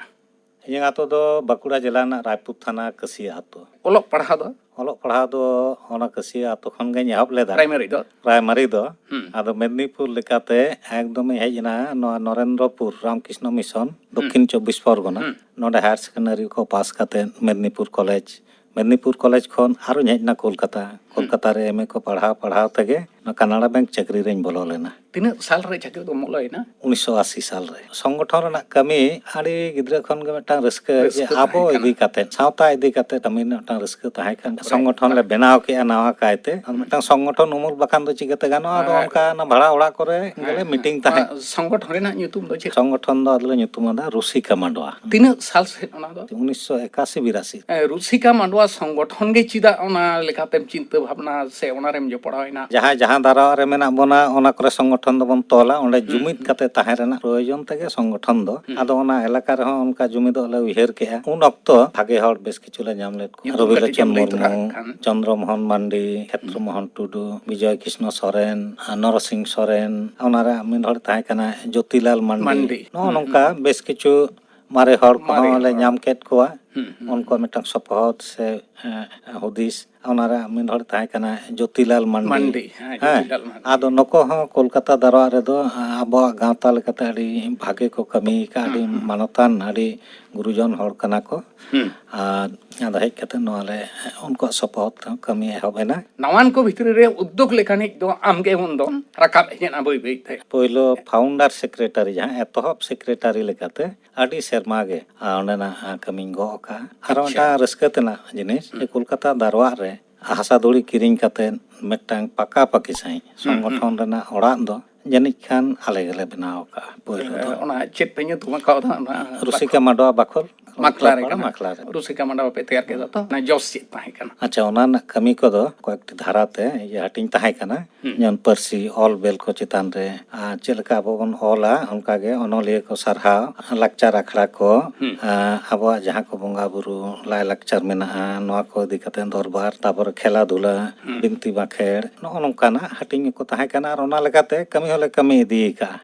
ᱤᱧᱟᱹᱜ ᱟᱹᱛᱩ ᱫᱚ ᱵᱟᱸᱠᱩᱲᱟ ᱡᱮᱞᱟ ᱨᱮᱱᱟᱜ ᱨᱟᱭᱯᱩᱨ ᱛᱷᱟᱱᱟ, ᱠᱟᱹᱥᱤᱭᱟᱹ ᱟᱹᱛᱩ᱾ ᱚᱞᱚᱜ ᱯᱟᱲᱦᱟᱣ ᱫᱚ? ᱚᱞᱚᱜ ᱯᱟᱲᱦᱟᱣ ᱫᱚ ᱚᱱᱟ ᱠᱟᱹᱥᱤᱭᱟᱹ ᱟᱹᱛᱩ ᱠᱷᱚᱱ ᱜᱮᱧ ᱮᱦᱚᱵ ᱞᱮᱫᱟ᱾ ᱯᱨᱟᱭᱢᱟᱨᱤ ᱫᱚ? ᱯᱨᱟᱭᱢᱟᱨᱤ ᱫᱚ᱾ ᱦᱩᱸ᱾ ᱟᱫᱚ ᱢᱮᱫᱽᱱᱤᱯᱩᱨ ᱞᱮᱠᱟᱛᱮ ᱮᱠᱫᱚᱢ ᱤᱧ ᱦᱮᱡ ᱮᱱᱟ ᱱᱚᱣᱟ ᱱᱚᱨᱮᱱᱫᱨᱚᱯᱩᱨ ᱨᱟᱢᱠᱨᱤᱥᱱᱚ ᱢᱤᱥᱚᱱ, ᱦᱩᱸ᱾ ᱫᱚᱠᱠᱷᱤᱱ ᱪᱚᱵᱵᱤᱥ ᱯᱚᱨᱜᱚᱱᱟ᱾ ᱦᱩᱸ᱾ ᱱᱚᱰᱮ ᱦᱟᱭᱟᱨ ᱥᱮᱠᱮᱱᱰᱟᱨᱤ ᱠᱚ ᱯᱟᱥ ᱠᱟᱛᱮ ᱢᱮᱫᱽᱱᱤᱯᱩᱨ ᱠᱚᱞᱮᱡᱽ, ᱢᱮᱫᱽᱱᱤᱯᱩᱨ ᱠᱚᱞᱮᱡᱽ ᱠᱷᱚᱱ ᱟᱨᱚᱧ ᱦᱮᱡ ᱮᱱᱟ ᱠᱚᱞᱠᱟᱛᱟ᱾ ᱦᱩᱸ᱾ ᱠᱚᱞᱠᱟᱛᱟ ᱨᱮ ᱮᱢ ᱮ ᱠᱚ ᱯᱟᱲᱦᱟᱣ ᱯᱟᱲᱦᱟᱣ ᱛᱮᱜᱮ ᱱᱚᱣᱟ ᱠᱟᱱᱟᱲᱟ ᱵᱮᱝᱠ ᱪᱟᱹᱠᱨᱤ ᱨᱮᱧ ᱵᱚᱞᱚ ᱞᱮᱱᱟ᱾ ᱛᱤᱱᱟᱹᱜ ᱥᱟᱞ ᱨᱮ ᱪᱟᱹᱠᱨᱤ ᱫᱚ ᱵᱚᱞᱚᱭᱮᱱᱟ? ᱩᱱᱤᱥᱥᱚ ᱟᱥᱤ ᱥᱟᱞ ᱨᱮ᱾ ᱥᱚᱝᱜᱚᱴᱷᱚᱱ ᱨᱮᱱᱟᱜ ᱠᱟᱹᱢᱤ ᱟᱹᱰᱤ ᱜᱤᱫᱽᱨᱟᱹ ᱠᱷᱚᱱ ᱜᱮ ᱢᱤᱫᱴᱟᱝ ᱨᱟᱹᱥᱠᱟᱹ, ᱨᱟᱹᱥᱠᱟᱹ ᱡᱮ ᱟᱵᱚ ᱛᱟᱦᱮᱸ ᱠᱟᱱᱟ᱾ ᱤᱫᱤ ᱠᱟᱛᱮ, ᱥᱟᱶᱛᱟ ᱤᱫᱤ ᱠᱟᱛᱮ ᱠᱟᱹᱢᱤ ᱨᱮᱱᱟᱜ ᱢᱤᱫᱴᱟᱝ ᱨᱟᱹᱥᱠᱟᱹ ᱛᱟᱦᱮᱸ ᱠᱟᱱᱟ᱾ ᱛᱟᱯᱚᱨᱮ ᱥᱚᱝᱜᱚᱴᱷᱚᱱ ᱞᱮ ᱵᱮᱱᱟᱣ ᱠᱮᱜᱼᱟ ᱱᱟᱣᱟ ᱠᱟᱭᱛᱮ᱾ ᱟᱨ ᱦᱩᱸ᱾ ᱢᱤᱫᱴᱟᱝ ᱥᱚᱝᱜᱚᱴᱷᱚᱱ ᱩᱢᱩᱞ ᱵᱟᱠᱷᱟᱱ ᱫᱚ ᱪᱤᱠᱟᱹᱛᱮ ᱜᱟᱱᱚᱜᱼᱟ? ᱟᱫᱚ ᱟᱨ ᱚᱱᱠᱟ ᱚᱱᱟ ᱵᱷᱟᱲᱟ ᱚᱲᱟᱜ ᱠᱚᱨᱮ ᱦᱮᱸ, ᱜᱮᱞᱮ ᱦᱮᱸ᱾ ᱢᱤᱴᱤᱝ ᱛᱟᱦᱮᱸᱫ᱾ ᱚᱱᱟ ᱥᱚᱝᱜᱚᱴᱷᱚᱱ ᱨᱮᱱᱟᱜ ᱧᱩᱛᱩᱢ ᱫᱚ ᱪᱮᱫ? ᱥᱚᱝᱜᱚᱴᱷᱚᱱ ᱫᱚ ᱟᱫᱚᱞᱮ ᱧᱩᱛᱩᱢ ᱟᱫᱟ ᱨᱩᱥᱤᱠᱟ ᱢᱟᱰᱣᱟ᱾ ᱛᱤᱱᱟᱹᱜ ᱥᱟᱞ ᱥᱮᱫ ᱚᱱᱟ ᱫᱚ? ᱩᱱᱤᱥᱥᱚ ᱮᱠᱟᱥᱤ ᱵᱤᱨᱟᱥᱤ᱾ ᱮ, ᱨᱩᱥᱤᱠᱟ ᱢᱟᱰᱣᱟ ᱥᱚᱝᱜᱚᱴᱷᱚᱱ ᱜᱮ ᱪᱮᱫᱟᱜ ᱚᱱᱟ ᱞᱮᱠᱟᱛᱮᱢ ᱪᱤᱱᱛᱟᱹ ᱵᱷᱟᱵᱽᱱᱟ ᱥᱮ ᱚᱱᱟᱨᱮᱢ ᱡᱚᱯᱲᱟᱣ ᱮᱱᱟ? ᱡᱟᱦᱟᱸ, ᱡᱟᱦᱟᱸ ᱫᱟᱨᱣᱟ ᱨᱮ ᱢᱮᱱᱟᱜ ᱵᱚᱱᱟ, ᱚᱱᱟ ᱠᱚᱨᱮ ᱥᱚᱝᱜᱚᱴᱷᱚᱱ ᱫᱚᱵᱚᱱ ᱛᱚᱞᱟ, ᱚᱸᱰᱮ ᱦᱩᱸ, ᱡᱩᱢᱤᱫ ᱦᱩᱸ᱾ ᱠᱟᱛᱮ ᱛᱟᱦᱮᱸ ᱨᱮᱱᱟᱜ ᱯᱨᱚᱭᱳᱡᱚᱱ ᱛᱮᱜᱮ ᱥᱚᱝᱜᱚᱴᱷᱚᱱ ᱫᱚ᱾ ᱦᱩᱸ᱾ ᱟᱫᱚ ᱚᱱᱟ ᱮᱞᱟᱠᱟ ᱨᱮᱦᱚᱸ ᱚᱱᱠᱟ ᱡᱩᱢᱤᱫᱚᱜ ᱞᱮ ᱩᱭᱦᱟᱹᱨ ᱠᱮᱜᱼᱟ᱾ ᱩᱱ ᱚᱠᱛᱚ ᱵᱷᱟᱜᱮ ᱦᱚᱲ ᱵᱮᱥ ᱠᱤᱪᱷᱩ ᱞᱮ ᱧᱟᱢ ᱞᱮᱫ ᱠᱚᱣᱟ᱾ ᱧᱩᱛᱩᱢ ᱨᱚᱵᱤ ᱠᱟᱹᱴᱤᱡ ᱞᱳᱪᱚᱱ ᱮᱢ ᱞᱟᱹᱭ ᱛᱚᱨᱟ ᱢᱩᱨᱢᱩ, ᱠᱷᱟᱱ᱾ ᱪᱚᱱᱫᱨᱚ ᱢᱳᱦᱚᱱ ᱢᱟᱱᱰᱤ, ᱠᱷᱮᱛᱨᱚ ᱦᱩᱸ᱾ ᱢᱳᱦᱚᱱ ᱴᱩᱰᱩ, ᱵᱤᱡᱚᱭ ᱠᱨᱤᱥᱱᱚ ᱥᱚᱨᱮᱱ, ᱟᱨ ᱱᱚᱨᱚᱥᱤᱝ ᱥᱚᱨᱮᱱ, ᱚᱱᱟᱨᱮ ᱢᱤᱫ ᱦᱚᱲ ᱛᱟᱦᱮᱸ ᱠᱟᱱᱟ ᱡᱳᱛᱤᱞᱟᱞ ᱢᱟᱱᱰᱤ᱾ ᱢᱟᱱᱰᱤ᱾ ᱱᱚᱜᱼᱚ ᱦᱩᱸ, ᱱᱚᱝᱠᱟ ᱦᱩᱸ᱾ ᱵᱮᱥ ᱠᱤᱪᱷᱩ ᱢᱟᱨᱮ ᱦᱚᱲ ᱢᱟᱨᱮ ᱠᱚᱦᱚᱸ ᱞᱮ ᱦᱚᱲ᱾ ᱧᱟᱢ ᱠᱮᱫ ᱠᱚᱣᱟ᱾ ᱦᱩᱸ, ᱦᱩᱸ, ᱩᱱᱠᱩᱣᱟᱜ ᱦᱩᱸ᱾ ᱢᱤᱫᱴᱟᱝ ᱥᱚᱯᱚᱦᱚᱫ ᱥᱮ, ᱮᱸ, ᱦᱩᱫᱤᱥ, ᱚᱱᱟᱨᱮ ᱢᱤᱫ ᱦᱚᱲ ᱛᱟᱦᱮᱸ ᱠᱟᱱᱟ ᱡᱳᱛᱤᱞᱟᱞ ᱢᱟᱱᱰᱤ᱾ ᱢᱟᱱᱰᱤ, ᱦᱮᱸ, ᱦᱮᱸ᱾ ᱡᱳᱛᱤᱞᱟᱞ ᱢᱟᱱᱰᱤ᱾ ᱟᱫᱚ ᱱᱩᱠᱩ ᱦᱚᱸ ᱠᱳᱞᱠᱟᱛᱟ ᱫᱟᱨᱣᱟ ᱨᱮᱫᱚ, ᱟᱸ, ᱟᱵᱚᱣᱟᱜ ᱜᱟᱶᱛᱟ ᱞᱮᱠᱟᱛᱮ ᱟᱹᱰᱤ ᱵᱷᱟᱜᱮ ᱠᱚ ᱠᱟᱹᱢᱤ ᱟᱠᱟᱫᱼᱟ, ᱦᱩᱸ, ᱟᱹᱰᱤ ᱦᱩᱸ᱾ ᱢᱟᱱᱚᱛᱟᱱ, ᱟᱹᱰᱤ ᱜᱩᱨᱩᱡᱚᱱ ᱦᱚᱲ ᱠᱟᱱᱟ ᱠᱚ᱾ ᱦᱩᱸ᱾ ᱟᱨ ᱟᱫᱚ ᱦᱮᱡ ᱠᱟᱛᱮ ᱱᱚᱣᱟ ᱞᱮ, ᱩᱱᱠᱩᱣᱟᱜ ᱥᱚᱯᱚᱦᱚᱫ ᱛᱮᱦᱚᱸ ᱠᱟᱹᱢᱤ ᱮᱦᱚᱵ ᱮᱱᱟ᱾ ᱱᱟᱣᱟᱱ ᱠᱚ ᱵᱷᱤᱛᱨᱤ ᱨᱮ ᱩᱫᱽᱫᱳᱜᱽ ᱞᱮᱠᱟᱱᱤᱡ ᱫᱚ ᱟᱢᱜᱮ ᱩᱱᱫᱚᱢ ᱨᱟᱠᱟᱵ ᱦᱮᱡ ᱮᱱᱟ ᱵᱟᱹᱭ ᱵᱟᱹᱭ ᱛᱮ᱾ ᱯᱳᱭᱞᱳ ᱯᱷᱟᱣᱩᱱᱰᱟᱨ ᱥᱮᱠᱨᱮᱴᱟᱨᱤ, ᱡᱟᱦᱟᱸ ᱮᱛᱚᱦᱚᱵ ᱥᱮᱠᱨᱮᱴᱟᱨᱤ ᱞᱮᱠᱟᱛᱮ ᱟᱹᱰᱤ ᱥᱮᱨᱢᱟ ᱜᱮ, ᱟᱨ ᱚᱸᱰᱮᱱᱟᱜ, ᱟᱸ, ᱠᱟᱹᱢᱤᱧ ᱜᱚᱜ ᱟᱠᱟᱫᱼᱟ᱾ ᱟᱨᱚ ᱟᱪᱪᱷᱟ᱾ ᱢᱤᱫᱴᱟᱝ ᱨᱟᱹᱥᱠᱟᱹ ᱛᱮᱱᱟᱜ ᱡᱤᱱᱤᱥ, ᱡᱮ ᱦᱩᱸ᱾ ᱠᱳᱞᱠᱟᱛᱟ ᱫᱟᱨᱣᱟᱜ ᱨᱮ ᱦᱟᱥᱟ ᱫᱷᱩᱲᱤ ᱠᱤᱨᱤᱧ ᱠᱟᱛᱮ ᱢᱤᱫᱴᱟᱝ ᱯᱟᱠᱟᱯᱟᱠᱤ ᱥᱟᱺᱦᱤᱡ ᱦᱩᱸ, ᱦᱩᱸ᱾ ᱥᱚᱝᱜᱚᱴᱷᱚᱱ ᱨᱮᱱᱟᱜ ᱚᱲᱟᱜ ᱫᱚ ᱡᱟᱹᱱᱤᱡ ᱠᱷᱟᱱ ᱟᱞᱮ ᱜᱮᱞᱮ ᱵᱮᱱᱟᱣ ᱟᱠᱟᱫᱼᱟ ᱯᱳᱭᱞᱳ ᱫᱚ᱾ ᱚᱱᱟ ᱪᱮᱫ ᱯᱮ ᱧᱩᱛᱩᱢ ᱟᱠᱟᱫᱟ? ᱚᱱᱟ ᱨᱩᱥᱤᱠᱟ ᱢᱟᱰᱣᱟ ᱵᱟᱠᱷᱳᱞ᱾ ᱢᱟᱠᱞᱟ ᱨᱮ ᱠᱟᱱᱟ᱾ ᱢᱟᱠᱞᱟ ᱨᱮ᱾ ᱨᱩᱥᱤᱠᱟ ᱢᱟᱰᱣᱟ ᱯᱮ ᱛᱮᱭᱟᱨ ᱠᱮᱫᱟ ᱛᱚ? ᱚᱱᱟ ᱡᱚᱥ ᱪᱮᱫ ᱛᱟᱦᱮᱸ ᱠᱟᱱᱟ? ᱟᱪᱪᱷᱟ, ᱚᱱᱟ ᱨᱮᱱᱟᱜ ᱠᱟᱹᱢᱤ ᱠᱚᱫᱚ ᱠᱚᱭᱮᱠᱴᱤ ᱫᱷᱟᱨᱟ ᱛᱮ ᱤᱭᱟᱹ ᱦᱟᱹᱴᱤᱧ ᱛᱟᱦᱮᱸ ᱠᱟᱱᱟ᱾ ᱦᱩᱸ᱾ ᱡᱮᱢᱚᱱ ᱯᱟᱹᱨᱥᱤ ᱚᱞ ᱵᱮᱞ ᱠᱚ ᱪᱮᱛᱟᱱ ᱨᱮ, ᱟᱨ ᱪᱮᱫ ᱞᱮᱠᱟ ᱟᱵᱚ ᱵᱚᱱ ᱚᱞᱟ, ᱚᱱᱠᱟ ᱜᱮ ᱚᱱᱚᱞᱤᱭᱟᱹ ᱠᱚ ᱥᱟᱨᱦᱟᱣ, ᱞᱟᱠᱪᱟᱨ ᱟᱠᱷᱲᱟ ᱠᱚ, ᱦᱩᱸ᱾ ᱟᱨ ᱟᱵᱚᱣᱟᱜ ᱡᱟᱦᱟᱸ ᱠᱚ ᱵᱚᱸᱜᱟ ᱵᱩᱨᱩ ᱞᱟᱭ ᱞᱟᱠᱪᱟᱨ ᱢᱮᱱᱟᱜᱼᱟ, ᱱᱚᱣᱟ ᱠᱚ ᱤᱫᱤ ᱠᱟᱛᱮ ᱫᱚᱨᱵᱟᱨ, ᱛᱟᱯᱚᱨᱮ ᱠᱷᱮᱞᱟ ᱫᱷᱩᱞᱟ, ᱦᱩᱸ᱾ ᱵᱤᱱᱛᱤ ᱵᱟᱸᱠᱷᱮᱲ, ᱱᱚᱜᱼᱚ ᱱᱚᱝᱠᱟᱱᱟᱜ ᱦᱟᱹᱴᱤᱧ ᱠᱚ ᱛᱟᱦᱮᱸ ᱠᱟᱱᱟ᱾ ᱟᱨ ᱚᱱᱟ ᱞᱮᱠᱟᱛᱮ ᱠᱟᱹᱢᱤ ᱦᱚᱸᱞᱮ ᱠᱟᱹᱢᱤ ᱤᱫᱤ ᱟᱠᱟᱫᱼᱟ᱾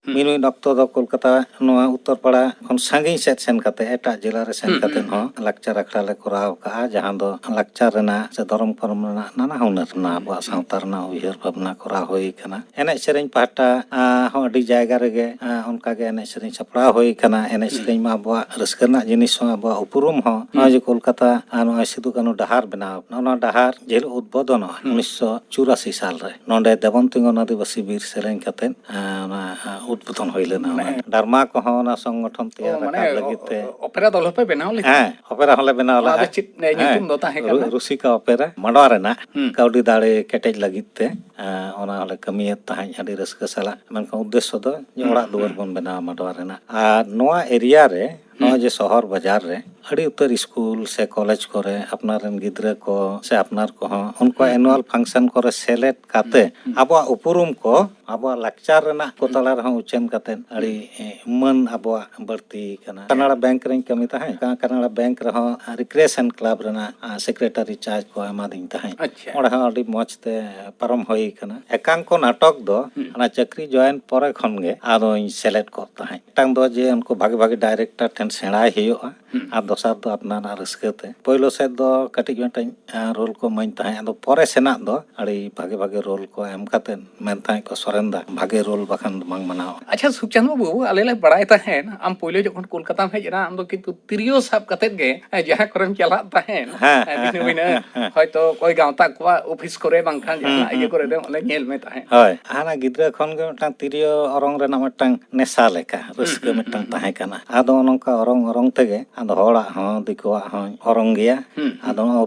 ᱦᱩᱸ᱾ ᱢᱤᱫ ᱢᱤᱫ ᱚᱠᱛᱚ ᱫᱚ ᱠᱳᱞᱠᱟᱛᱟ ᱱᱚᱣᱟ ᱩᱛᱛᱚᱨ ᱯᱟᱲᱟ ᱠᱷᱚᱱ ᱥᱟᱺᱜᱤᱧ ᱥᱮᱫ ᱥᱮᱱ ᱠᱟᱛᱮ, ᱮᱴᱟᱜ ᱡᱮᱞᱟ ᱨᱮ ᱥᱮᱱ ᱦᱩᱸ, ᱠᱟᱛᱮ ᱦᱩᱸ, ᱦᱚᱸ ᱞᱟᱠᱪᱟᱨ ᱟᱠᱷᱲᱟ ᱞᱮ ᱠᱚᱨᱟᱣ ᱟᱠᱟᱫᱼᱟ, ᱡᱟᱦᱟᱸ ᱫᱚ ᱞᱟᱠᱪᱟᱨ ᱨᱮᱱᱟᱜ ᱥᱮ ᱫᱷᱚᱨᱚᱢ ᱠᱚᱨᱚᱢ ᱨᱮᱱᱟᱜ ᱱᱟᱱᱟ ᱦᱩᱱᱟᱹᱨ ᱨᱮᱱᱟᱜ ᱟᱵᱚᱣᱟᱜ ᱥᱟᱶᱛᱟ ᱨᱮᱱᱟᱜ ᱩᱭᱦᱟᱹᱨ ᱵᱷᱟᱵᱽᱱᱟ ᱠᱚᱨᱟᱣ ᱦᱩᱭ ᱟᱠᱟᱱᱟ᱾ ᱮᱱᱮᱡ ᱥᱮᱨᱮᱧ ᱯᱟᱦᱴᱟ, ᱟ, ᱦᱚᱸ ᱟᱹᱰᱤ ᱡᱟᱭᱜᱟ ᱨᱮᱜᱮ, ᱟ, ᱚᱱᱠᱟ ᱜᱮ ᱮᱱᱮᱡ ᱥᱮᱨᱮᱧ ᱥᱟᱯᱲᱟᱣ ᱦᱩᱭ ᱟᱠᱟᱱᱟ᱾ ᱮᱱᱮᱡ ᱦᱩᱸ᱾ ᱥᱮᱨᱮᱧ ᱢᱟ ᱟᱵᱚᱣᱟᱜ ᱨᱟᱹᱥᱠᱟᱹ ᱨᱮᱱᱟᱜ ᱡᱤᱱᱤᱥ ᱦᱚᱸ, ᱟᱵᱚᱣᱟᱜ ᱩᱯᱨᱩᱢ ᱦᱚᱸ᱾ ᱦᱩᱸ᱾ ᱱᱚᱜᱼᱚᱭ ᱡᱮ ᱠᱳᱞᱠᱟᱛᱟ, ᱟ, ᱱᱚᱜᱼᱚᱭ ᱥᱤᱫᱩ ᱠᱟᱹᱱᱦᱩ ᱰᱟᱦᱟᱨ ᱵᱮᱱᱟᱣ ᱟᱠᱟᱱᱟ, ᱚᱱᱟ ᱰᱟᱦᱟᱨ ᱡᱮ ᱦᱤᱞᱳᱜ ᱩᱫᱵᱳᱫᱷᱚᱱᱚᱜᱼᱟ, ᱦᱩᱸ᱾ ᱩᱱᱤᱥᱥᱚ ᱪᱩᱨᱟᱥᱤ ᱥᱟᱞ ᱨᱮ, ᱱᱚᱰᱮ ᱫᱮᱵᱚᱱ ᱛᱤᱸᱜᱩ ᱟᱹᱫᱤᱵᱟᱹᱥᱤ ᱵᱤᱨ ᱥᱮᱨᱮᱧ ᱠᱟᱛᱮ, ᱟ, ᱚᱱᱟ, ᱟ, ᱩᱫᱵᱳᱫᱷᱚᱱ ᱦᱩᱭ ᱞᱮᱱᱟ᱾ ᱢᱟᱱᱮ ᱚᱱᱟ ᱰᱟᱨᱢᱟ ᱠᱚᱦᱚᱸ ᱚᱱᱟ ᱥᱚᱝᱜᱚᱴᱷᱚᱱ ᱛᱮᱭᱟᱨ ᱚ, ᱢᱟᱱᱮ ᱨᱟᱠᱟᱵ ᱞᱟᱹᱜᱤᱫ ᱛᱮ᱾ ᱚ-, ᱚᱯᱮᱨᱟ ᱫᱚᱞ ᱦᱚᱸᱯᱮ ᱵᱮᱱᱟᱣ ᱞᱮᱫᱟ? ᱦᱮᱸ, ᱚᱯᱮᱨᱟ ᱦᱚᱸᱞᱮ ᱵᱮᱱᱟᱣ ᱚᱱᱟ ᱞᱮᱫᱼᱟ᱾ ᱫᱚ ᱪᱮᱫ, ᱮ, ᱧᱩᱛᱩᱢ ᱦᱮᱸ, ᱫᱚ ᱛᱟᱦᱮᱸ ᱨᱩ-, ᱠᱟᱱᱟ? ᱨᱩᱥᱤᱠᱟ ᱚᱯᱮᱨᱟ, ᱢᱟᱰᱣᱟ ᱨᱮᱱᱟᱜ ᱦᱩᱸ᱾ ᱠᱟᱹᱣᱰᱤ ᱫᱟᱲᱮ ᱠᱮᱴᱮᱡ ᱞᱟᱹᱜᱤᱫ ᱛᱮ, ᱮ, ᱚᱱᱟ ᱦᱚᱸᱞᱮ ᱠᱟᱹᱢᱤᱭᱮᱫ ᱛᱟᱦᱮᱸᱫ ᱟᱹᱰᱤ ᱨᱟᱹᱥᱠᱟᱹ ᱥᱟᱞᱟᱜ᱾ ᱢᱮᱱᱠᱷᱟᱱ ᱩᱫᱽᱫᱮᱥᱥᱚ ᱫᱚ ᱡᱮ ᱦᱩᱸ, ᱚᱲᱟᱜ ᱫᱩᱣᱟᱹᱨ ᱦᱩᱸ᱾ ᱵᱚᱱ ᱵᱮᱱᱟᱣᱟ ᱢᱟᱰᱣᱟ ᱨᱮᱱᱟᱜ᱾ ᱟᱨ ᱱᱚᱣᱟ ᱮᱨᱤᱭᱟ ᱨᱮ, ᱦᱩᱸ᱾ ᱱᱚᱜᱼᱚᱭ ᱡᱮ ᱥᱚᱦᱚᱨ ᱵᱟᱡᱟᱨ ᱨᱮ ᱟᱹᱰᱤ ᱩᱛᱟᱹᱨ ᱥᱠᱩᱞ ᱥᱮ ᱠᱚᱞᱮᱡᱽ ᱠᱚᱨᱮ ᱟᱯᱱᱟᱨ ᱨᱮᱱ ᱜᱤᱫᱽᱨᱟᱹ ᱠᱚ ᱥᱮ ᱟᱯᱱᱟᱨ ᱠᱚᱦᱚᱸ ᱩᱱᱠᱩᱣᱟᱜ ᱦᱩᱸ, ᱦᱩᱸ᱾ ᱮᱱᱩᱣᱟᱞ ᱯᱷᱟᱝᱥᱚᱱ ᱠᱚᱨᱮ ᱥᱮᱞᱮᱫ ᱠᱟᱛᱮ ᱦᱩᱸ, ᱦᱩᱸ᱾ ᱟᱵᱚᱣᱟᱜ ᱩᱯᱨᱩᱢ ᱠᱚ, ᱟᱵᱚᱣᱟᱜ ᱞᱟᱠᱪᱟᱨ ᱨᱮᱱᱟᱜ ᱠᱚ ᱦᱩᱸ᱾ ᱛᱟᱞᱟ ᱨᱮᱦᱚᱸ ᱩᱪᱷᱟᱹᱱ ᱠᱟᱛᱮ ᱟᱹᱰᱤ, ᱦᱩᱸ᱾ ᱮ, ᱢᱟᱹᱱ ᱟᱵᱚᱣᱟᱜ ᱵᱟᱹᱲᱛᱤ ᱠᱟᱱᱟ᱾ ᱠᱟᱱᱟᱲᱟ ᱵᱮᱝᱠ ᱨᱮᱧ ᱠᱟᱹᱢᱤ ᱛᱟᱦᱮᱸᱫ᱾ ᱠᱟ-, ᱠᱟᱱᱟᱲᱟ ᱵᱮᱝᱠ ᱨᱮᱦᱚᱸ ᱨᱤᱠᱨᱤᱭᱮᱥᱚᱱ ᱠᱞᱟᱵᱽ ᱨᱮᱱᱟᱜ, ᱟ, ᱥᱮᱠᱨᱮᱴᱟᱨᱤ ᱪᱟᱨᱡᱽ ᱠᱚ ᱮᱢᱟᱫᱤᱧ ᱛᱟᱦᱮᱸᱫ᱾ ᱟᱪᱪᱷᱟ᱾ ᱚᱸᱰᱮ ᱦᱚᱸ ᱟᱹᱰᱤ ᱢᱚᱡᱽ ᱛᱮ ᱯᱟᱨᱚᱢ ᱦᱩᱭ ᱠᱟᱱᱟ᱾ ᱮᱠᱟᱝᱠᱚ ᱱᱟᱴᱚᱠ ᱫᱚ ᱦᱩᱸ᱾ ᱚᱱᱟ ᱪᱟᱹᱠᱨᱤ ᱡᱚᱭᱮᱱ ᱯᱚᱨᱮ ᱠᱷᱚᱱ ᱜᱮ ᱟᱫᱚᱧ ᱥᱮᱞᱮᱫ ᱠᱚᱜ ᱛᱟᱦᱮᱸᱫ᱾ ᱢᱤᱫᱴᱟᱝ ᱫᱚ ᱡᱮ ᱩᱱᱠᱩ ᱵᱷᱟᱜᱮ ᱵᱷᱟᱜᱮ ᱰᱟᱭᱨᱮᱠᱴᱚᱨ ᱴᱷᱮᱱ ᱥᱮᱬᱟᱭ ᱦᱩᱭᱩᱜᱼᱟ, ᱦᱩᱸ᱾ ᱟᱨ ᱫᱚᱥᱟᱨ ᱫᱚ ᱟᱯᱱᱟᱨᱟᱜ ᱨᱟᱹᱥᱠᱟᱹ ᱛᱮ᱾ ᱯᱳᱭᱞᱳ ᱥᱮᱫ ᱫᱚ ᱠᱟᱹᱴᱤᱡ ᱢᱤᱫᱴᱟᱝ, ᱟ, ᱨᱳᱞ ᱠᱚ ᱮᱢᱟᱹᱧ ᱛᱟᱦᱮᱸᱫ, ᱟᱫᱚ ᱯᱚᱨᱮ ᱥᱮᱱᱟᱜ ᱫᱚ ᱟᱹᱰᱤ ᱵᱷᱟᱜᱮ ᱵᱷᱟᱜᱮ ᱨᱳᱞ ᱠᱚ ᱮᱢ ᱠᱟᱛᱮᱫ ᱢᱮᱱ ᱛᱟᱦᱮᱸᱫ ᱠᱚ, "ᱥᱚᱨᱮᱱ ᱫᱟ, ᱵᱷᱟᱜᱮ ᱨᱳᱞ ᱵᱟᱠᱷᱟᱱ ᱫᱚ ᱵᱟᱝ ᱢᱟᱱᱟᱣᱚᱜᱼᱟ᱾" ᱟᱪᱪᱷᱟ ᱥᱩᱠᱪᱟᱸᱫ ᱵᱟᱹᱵᱩ, ᱟᱞᱮ ᱞᱮ ᱵᱟᱲᱟᱭ ᱛᱟᱦᱮᱸᱫ ᱟᱢ ᱯᱳᱭᱞᱳ ᱡᱚᱠᱷᱚᱱ ᱠᱳᱞᱠᱟᱛᱟᱢ ᱦᱮᱡ ᱮᱱᱟ, ᱟᱢ ᱫᱚ ᱠᱤᱱᱛᱩ ᱛᱤᱨᱭᱳ ᱥᱟᱵ ᱠᱟᱛᱮᱫ ᱜᱮ, ᱮ, ᱡᱟᱦᱟᱸ ᱠᱚᱨᱮᱢ ᱪᱟᱞᱟᱜ ᱛᱟᱦᱮᱸᱫ, ᱦᱮᱸ, ᱮ, ᱵᱷᱤᱱᱟᱹ ᱦᱮᱸ, ᱵᱷᱤᱱᱟᱹ, ᱦᱮᱸ, ᱦᱮᱸ᱾ ᱦᱚᱭᱛᱳ ᱚᱠᱚᱭ ᱜᱟᱶᱛᱟ ᱠᱚᱣᱟᱜ ᱚᱯᱷᱤᱥ ᱠᱚᱨᱮ ᱵᱟᱝᱠᱷᱟᱱ ᱦᱩᱸ, ᱡᱟᱦᱟᱱᱟᱜ ᱤᱭᱟᱹ ᱦᱩᱸ, ᱠᱚᱨᱮ ᱦᱩᱸ᱾ ᱞᱮ ᱧᱮᱞ ᱢᱮ ᱛᱟᱦᱮᱸᱫ᱾ ᱦᱳᱭ, ᱦᱟᱱᱟ ᱜᱤᱫᱽᱨᱟᱹ ᱠᱷᱚᱱ ᱜᱮ ᱢᱤᱫᱴᱟᱝ ᱛᱤᱨᱭᱳ ᱚᱨᱚᱝ ᱨᱮᱱᱟᱜ ᱢᱤᱫᱴᱟᱝ ᱱᱮᱥᱟ ᱞᱮᱠᱟ ᱦᱩᱸ, ᱨᱟᱹᱥᱠᱟᱹ ᱦᱩᱸ, ᱢᱤᱫᱴᱟᱝ ᱦᱩᱸ, ᱦᱩᱸ᱾ ᱛᱟᱦᱮᱸ ᱠᱟᱱᱟ᱾ ᱟᱫᱚ ᱱᱚᱝᱠᱟ ᱚᱨᱚᱝ ᱚᱨᱚᱝ ᱛᱮᱜᱮ ᱟᱫᱚ ᱦᱚᱲᱟᱜ ᱦᱚᱸ ᱫᱤᱠᱩᱣᱟᱜ ᱦᱚᱸᱧ ᱚᱨᱚᱝ ᱜᱮᱭᱟ᱾ ᱦᱩᱸ, ᱦᱩᱸ᱾ ᱟᱫᱚ ᱱᱚᱣᱟ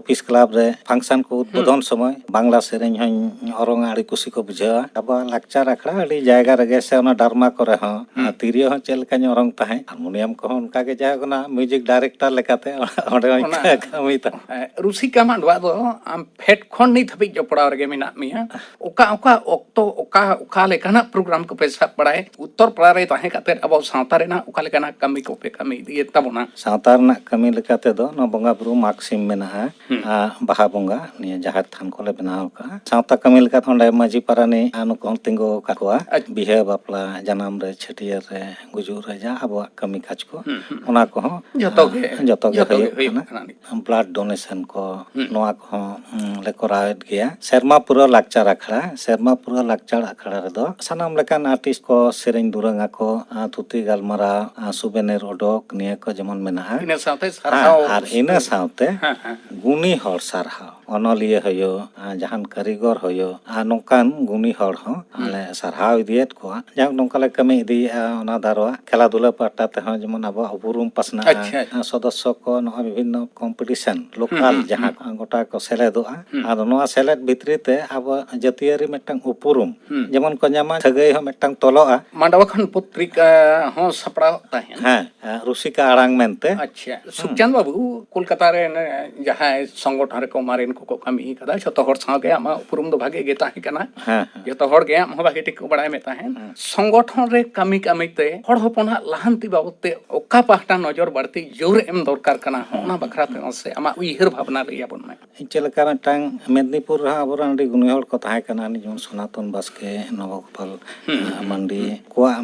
ᱚᱯᱷᱤᱥ ᱠᱞᱟᱵᱽ ᱨᱮ ᱯᱷᱟᱝᱥᱟᱱ ᱠᱚ ᱩᱫᱵᱳᱫᱷᱚᱱ ᱥᱚᱢᱚᱭ ᱵᱟᱝᱞᱟ ᱥᱮᱨᱮᱧ ᱦᱚᱸᱧ ᱚᱨᱚᱝᱟ, ᱟᱹᱰᱤ ᱠᱩᱥᱤ ᱠᱚ ᱵᱩᱡᱷᱟᱹᱣᱟ᱾ ᱟᱵᱚᱣᱟᱜ ᱞᱟᱠᱪᱟᱨ ᱟᱠᱷᱲᱟ ᱟᱹᱰᱤ ᱡᱟᱭᱜᱟ ᱨᱮᱜᱮ, ᱥᱮ ᱚᱱᱟ ᱰᱟᱨᱢᱟ ᱠᱚᱨᱮ ᱦᱚᱸ, ᱦᱩᱸ᱾ ᱟᱨ ᱛᱤᱨᱭᱳ ᱦᱚᱸ ᱪᱮᱫ ᱞᱮᱠᱟᱧ ᱚᱨᱚᱝ ᱛᱟᱦᱮᱸᱫ, ᱦᱟᱨᱢᱳᱱᱤᱭᱟᱢ ᱠᱚᱦᱚᱸ ᱚᱱᱠᱟ ᱜᱮ, ᱡᱟᱭᱦᱳᱠ, ᱚᱱᱟ ᱢᱤᱣᱡᱤᱠ ᱰᱟᱭᱨᱮᱠᱴᱚᱨ ᱞᱮᱠᱟᱛᱮ ᱚᱸᱰᱮ ᱦᱚᱸᱧ ᱚᱱᱟ ᱠᱟᱹᱢᱤ ᱛᱟᱦᱮᱸᱫ᱾ ᱮ, ᱨᱩᱥᱤᱠᱟ ᱢᱟᱰᱣᱟ ᱫᱚ ᱟᱢ ᱯᱷᱮᱰ ᱠᱷᱚᱱ ᱱᱤᱛ ᱦᱟᱹᱵᱤᱡ ᱡᱚᱯᱲᱟᱣ ᱨᱮᱜᱮ ᱢᱮᱱᱟᱜ ᱢᱮᱭᱟ᱾ ᱚᱠᱟ, ᱚᱠᱟ ᱚᱠᱛᱚ, ᱚᱠᱟ, ᱚᱠᱟ ᱞᱮᱠᱟᱱᱟᱜ ᱯᱨᱳᱜᱨᱟᱢ ᱠᱚᱯᱮ ᱥᱟᱵ ᱵᱟᱲᱟᱭ? ᱩᱛᱛᱚᱨ ᱯᱟᱲᱟ ᱨᱮ ᱛᱟᱦᱮᱸ ᱠᱟᱛᱮ ᱟᱵᱚ ᱥᱟᱶᱛᱟ ᱨᱮᱱᱟᱜ ᱚᱠᱟ ᱞᱮᱠᱟᱱᱟᱜ ᱠᱟᱹᱢᱤ ᱠᱚᱯᱮ ᱠᱟᱹᱢᱤ ᱤᱫᱤᱭᱮᱫ ᱛᱟᱵᱚᱱᱟ? ᱥᱟᱶᱛᱟ ᱨᱮᱱᱟᱜ ᱠᱟᱹᱢᱤ ᱞᱮᱠᱟ ᱛᱮᱫᱚ ᱱᱚᱣᱟ ᱵᱚᱸᱜᱟ ᱵᱩᱨᱩ ᱢᱟᱜᱽ ᱥᱤᱢ ᱢᱮᱱᱟᱜᱼᱟ, ᱦᱩᱸ᱾ ᱟᱨ ᱵᱟᱦᱟ ᱵᱚᱸᱜᱟ, ᱱᱤᱭᱟᱹ ᱡᱟᱦᱮᱨ ᱛᱷᱟᱱ ᱠᱚᱞᱮ ᱵᱮᱱᱟᱣ ᱟᱠᱟᱫᱼᱟ᱾ ᱥᱟᱶᱛᱟ ᱠᱟᱹᱢᱤ ᱞᱮᱠᱟᱛᱮ ᱚᱸᱰᱮ ᱢᱟᱹᱡᱷᱤ ᱯᱟᱨᱟᱱᱤᱠ ᱟᱨ ᱱᱩᱠᱩ ᱦᱚᱸ ᱛᱤᱸᱜᱩ ᱟᱠᱟᱫ ᱠᱚᱣᱟ᱾ ᱟᱪᱪᱷᱟ᱾ ᱵᱤᱦᱟᱹ, ᱵᱟᱯᱞᱟ, ᱡᱟᱱᱟᱢ ᱨᱮ, ᱪᱷᱟᱹᱴᱭᱟᱹᱨ ᱨᱮ, ᱜᱩᱡᱩᱜ ᱨᱮ, ᱡᱟᱦᱟᱸ ᱟᱵᱚᱣᱟᱜ ᱠᱟᱹᱢᱤ ᱠᱟᱡᱽ ᱠᱚ, ᱦᱩᱸ, ᱦᱩᱸ᱾ ᱚᱱᱟ ᱠᱚᱦᱚᱸ, ᱡᱚᱛᱚ ᱜᱮ, ᱡᱚᱛᱚ ᱜᱮ ᱡᱚᱛᱚ ᱜᱮ ᱦᱩᱭᱩᱜ ᱦᱩᱭᱩᱜ ᱠᱟᱱᱟ᱾ ᱠᱟᱱᱟ᱾ ᱵᱞᱟᱰ ᱰᱳᱱᱮᱥᱚᱱ ᱠᱚ, ᱦᱩᱸ᱾ ᱱᱚᱣᱟ ᱠᱚᱦᱚᱸ, ᱩᱸ, ᱞᱮ ᱠᱚᱨᱟᱣᱮᱫ ᱜᱮᱭᱟ᱾ ᱥᱮᱨᱢᱟ ᱯᱩᱨᱟᱹᱣ ᱞᱟᱠᱪᱟᱨ ᱟᱠᱷᱲᱟ, ᱥᱮᱨᱢᱟ ᱯᱩᱨᱟᱹᱣ ᱞᱟᱠᱪᱟᱨ ᱟᱠᱷᱲᱟ ᱨᱮᱫᱚ ᱥᱟᱱᱟᱢ ᱞᱮᱠᱟᱱ ᱟᱨᱴᱤᱥᱴ ᱠᱚ ᱥᱮᱨᱮᱧ ᱫᱩᱨᱟᱹᱝ ᱟᱠᱚ, ᱟᱸ, ᱛᱷᱩᱛᱤ ᱜᱟᱞᱢᱟᱨᱟᱣ, ᱟᱸ, ᱥᱩᱵᱮᱱᱮᱨ ᱚᱰᱚᱠ, ᱱᱤᱭᱟᱹ ᱠᱚ ᱡᱮᱢᱚᱱ ᱢᱮᱱᱟᱜᱼᱟ᱾ ᱤᱱᱟᱹ ᱥᱟᱶᱛᱮ ᱦᱮᱸ, ᱥᱟᱨᱦᱟᱣ ᱟᱨ ᱤᱱᱟᱹ ᱥᱟᱹᱜᱩᱱ᱾ ᱥᱟᱶᱛᱮ ᱦᱮᱸ, ᱦᱮᱸ᱾ ᱜᱩᱱᱤ ᱦᱚᱲ ᱥᱟᱨᱦᱟᱣ, ᱚᱱᱚᱞᱤᱭᱟᱹ ᱦᱩᱭᱩᱜ, ᱟᱸ, ᱡᱟᱦᱟᱱ ᱠᱟᱹᱨᱤᱜᱚᱨ ᱦᱩᱭᱩᱜ, ᱟᱨ ᱱᱚᱝᱠᱟᱱ ᱜᱩᱱᱤ ᱦᱚᱲ ᱦᱚᱸ ᱦᱩᱸ᱾ ᱟᱞᱮ ᱥᱟᱨᱦᱟᱣ ᱤᱫᱤᱭᱮᱫ ᱠᱚᱣᱟ᱾ ᱡᱟᱭᱦᱳᱠ, ᱱᱚᱝᱠᱟ ᱞᱮ ᱠᱟᱹᱢᱤ ᱤᱫᱤᱭᱮᱫᱼᱟ᱾ ᱚᱱᱟ ᱫᱟᱨᱣᱟ ᱠᱷᱮᱞᱟ ᱫᱷᱩᱞᱟ ᱯᱟᱦᱴᱟ ᱛᱮᱦᱚᱸ ᱡᱮᱢᱚᱱ ᱟᱵᱚᱣᱟᱜ ᱩᱯᱨᱩᱢ ᱯᱟᱥᱱᱟᱜᱼᱟ᱾ ᱟᱪᱪᱷᱟ, ᱟᱪᱪᱷᱟ᱾ ᱥᱚᱫᱚᱥᱥᱚ ᱠᱚ ᱱᱚᱜᱼᱚᱭ ᱵᱤᱵᱷᱤᱱᱱᱚ ᱠᱚᱢᱯᱤᱴᱤᱥᱚᱱ ᱞᱳᱠᱟᱞ ᱦᱩᱸ, ᱦᱩᱸ, ᱡᱟᱦᱟᱸ ᱦᱩᱸ᱾ ᱠᱚ ᱜᱚᱴᱟ ᱠᱚ ᱥᱮᱞᱮᱫᱚᱜᱼᱟ᱾ ᱦᱩᱸ᱾ ᱟᱫᱚ ᱱᱚᱣᱟ ᱥᱮᱞᱮᱫ ᱵᱷᱤᱛᱨᱤ ᱛᱮ ᱟᱵᱚ ᱡᱟᱹᱛᱤᱭᱟᱹᱨᱤ ᱢᱤᱫᱴᱟᱝ ᱩᱯᱨᱩᱢ ᱦᱩᱸ᱾ ᱡᱮᱢᱚᱱ ᱠᱚ ᱧᱟᱢᱟ, ᱥᱟᱹᱜᱟᱹᱭ ᱦᱚᱸ ᱢᱤᱫᱴᱟᱝ ᱛᱚᱞᱚᱜᱼᱟ᱾ ᱢᱟᱰᱣᱟ ᱠᱷᱚᱱ ᱯᱚᱛᱨᱤᱠᱟ ᱦᱚᱸ ᱥᱟᱯᱲᱟᱣ ᱛᱟᱦᱮᱱ᱾ ᱦᱮᱸ, ᱦᱮᱸ, ᱨᱩᱥᱤᱠᱟ ᱟᱲᱟᱝ ᱢᱮᱱᱛᱮ᱾ ᱟᱪᱪᱷᱟ, ᱦᱩᱸ᱾ ᱥᱩᱠᱪᱟᱸᱫ ᱵᱟᱹᱵᱩ, ᱠᱳᱞᱠᱟᱛᱟ ᱨᱮ ᱚᱱᱮ ᱡᱟᱦᱟᱸᱭ ᱥᱚᱝᱜᱚᱴᱷᱚᱱ ᱨᱮᱠᱚ ᱢᱟᱨᱮᱱ ᱠᱚᱠᱚ ᱠᱟᱹᱢᱤ ᱠᱟᱫᱟ, ᱡᱷᱚᱛᱚ ᱦᱚᱲ ᱥᱟᱶᱜᱮ ᱟᱢᱟᱜ ᱩᱯᱨᱩᱢ ᱫᱚ ᱵᱷᱟᱜᱮ ᱜᱮ ᱛᱟᱦᱮᱸ ᱠᱟᱱᱟ᱾ ᱦᱮᱸ, ᱦᱮᱸ᱾ ᱡᱷᱚᱛᱚ ᱦᱚᱲ ᱜᱮ ᱟᱢ ᱦᱚᱸ ᱵᱷᱟᱜᱮ ᱴᱷᱤᱠ ᱠᱚ ᱵᱟᱲᱟᱭ ᱢᱮ ᱛᱟᱦᱮᱸᱫ᱾ ᱦᱮᱸ᱾ ᱥᱚᱝᱜᱚᱴᱷᱚᱱ ᱨᱮ ᱠᱟᱹᱢᱤ ᱠᱟᱹᱢᱤ ᱛᱮ ᱦᱚᱲ ᱦᱚᱯᱚᱱᱟᱜ ᱞᱟᱦᱟᱱᱛᱤ ᱵᱟᱵᱚᱫ ᱛᱮ ᱚᱠᱟ ᱯᱟᱦᱴᱟ ᱱᱚᱡᱚᱨ ᱵᱟᱹᱲᱛᱤ ᱡᱳᱨ ᱮᱢ ᱫᱚᱨᱠᱟᱨ ᱠᱟᱱᱟ, ᱦᱚᱸ, ᱚᱱᱟ ᱵᱟᱠᱷᱨᱟ ᱛᱮ ᱢᱟᱥᱮ ᱟᱢᱟᱜ ᱩᱭᱦᱟᱹᱨ ᱵᱷᱟᱵᱽᱱᱟ ᱞᱟᱹᱭ ᱟᱵᱚᱱ ᱢᱮ᱾ ᱪᱮᱫ ᱞᱮᱠᱟ ᱢᱤᱫᱴᱟᱝ ᱢᱮᱫᱽᱱᱤᱯᱩᱨ ᱨᱮᱦᱚᱸ ᱟᱵᱚᱨᱮᱱ ᱟᱹᱰᱤ ᱜᱩᱱᱤ ᱦᱚᱲ ᱠᱚ ᱛᱟᱦᱮᱸ ᱠᱟᱱᱟ, ᱡᱮᱢᱚᱱ ᱥᱚᱱᱟᱛᱚᱱ ᱵᱟᱥᱠᱮ, ᱱᱚᱵᱚᱜᱳᱯᱟᱞ, ᱦᱩᱸ, ᱦᱩᱸ, ᱢᱟᱱᱰᱤ, ᱦᱩᱸ᱾ ᱠᱚᱣᱟᱜ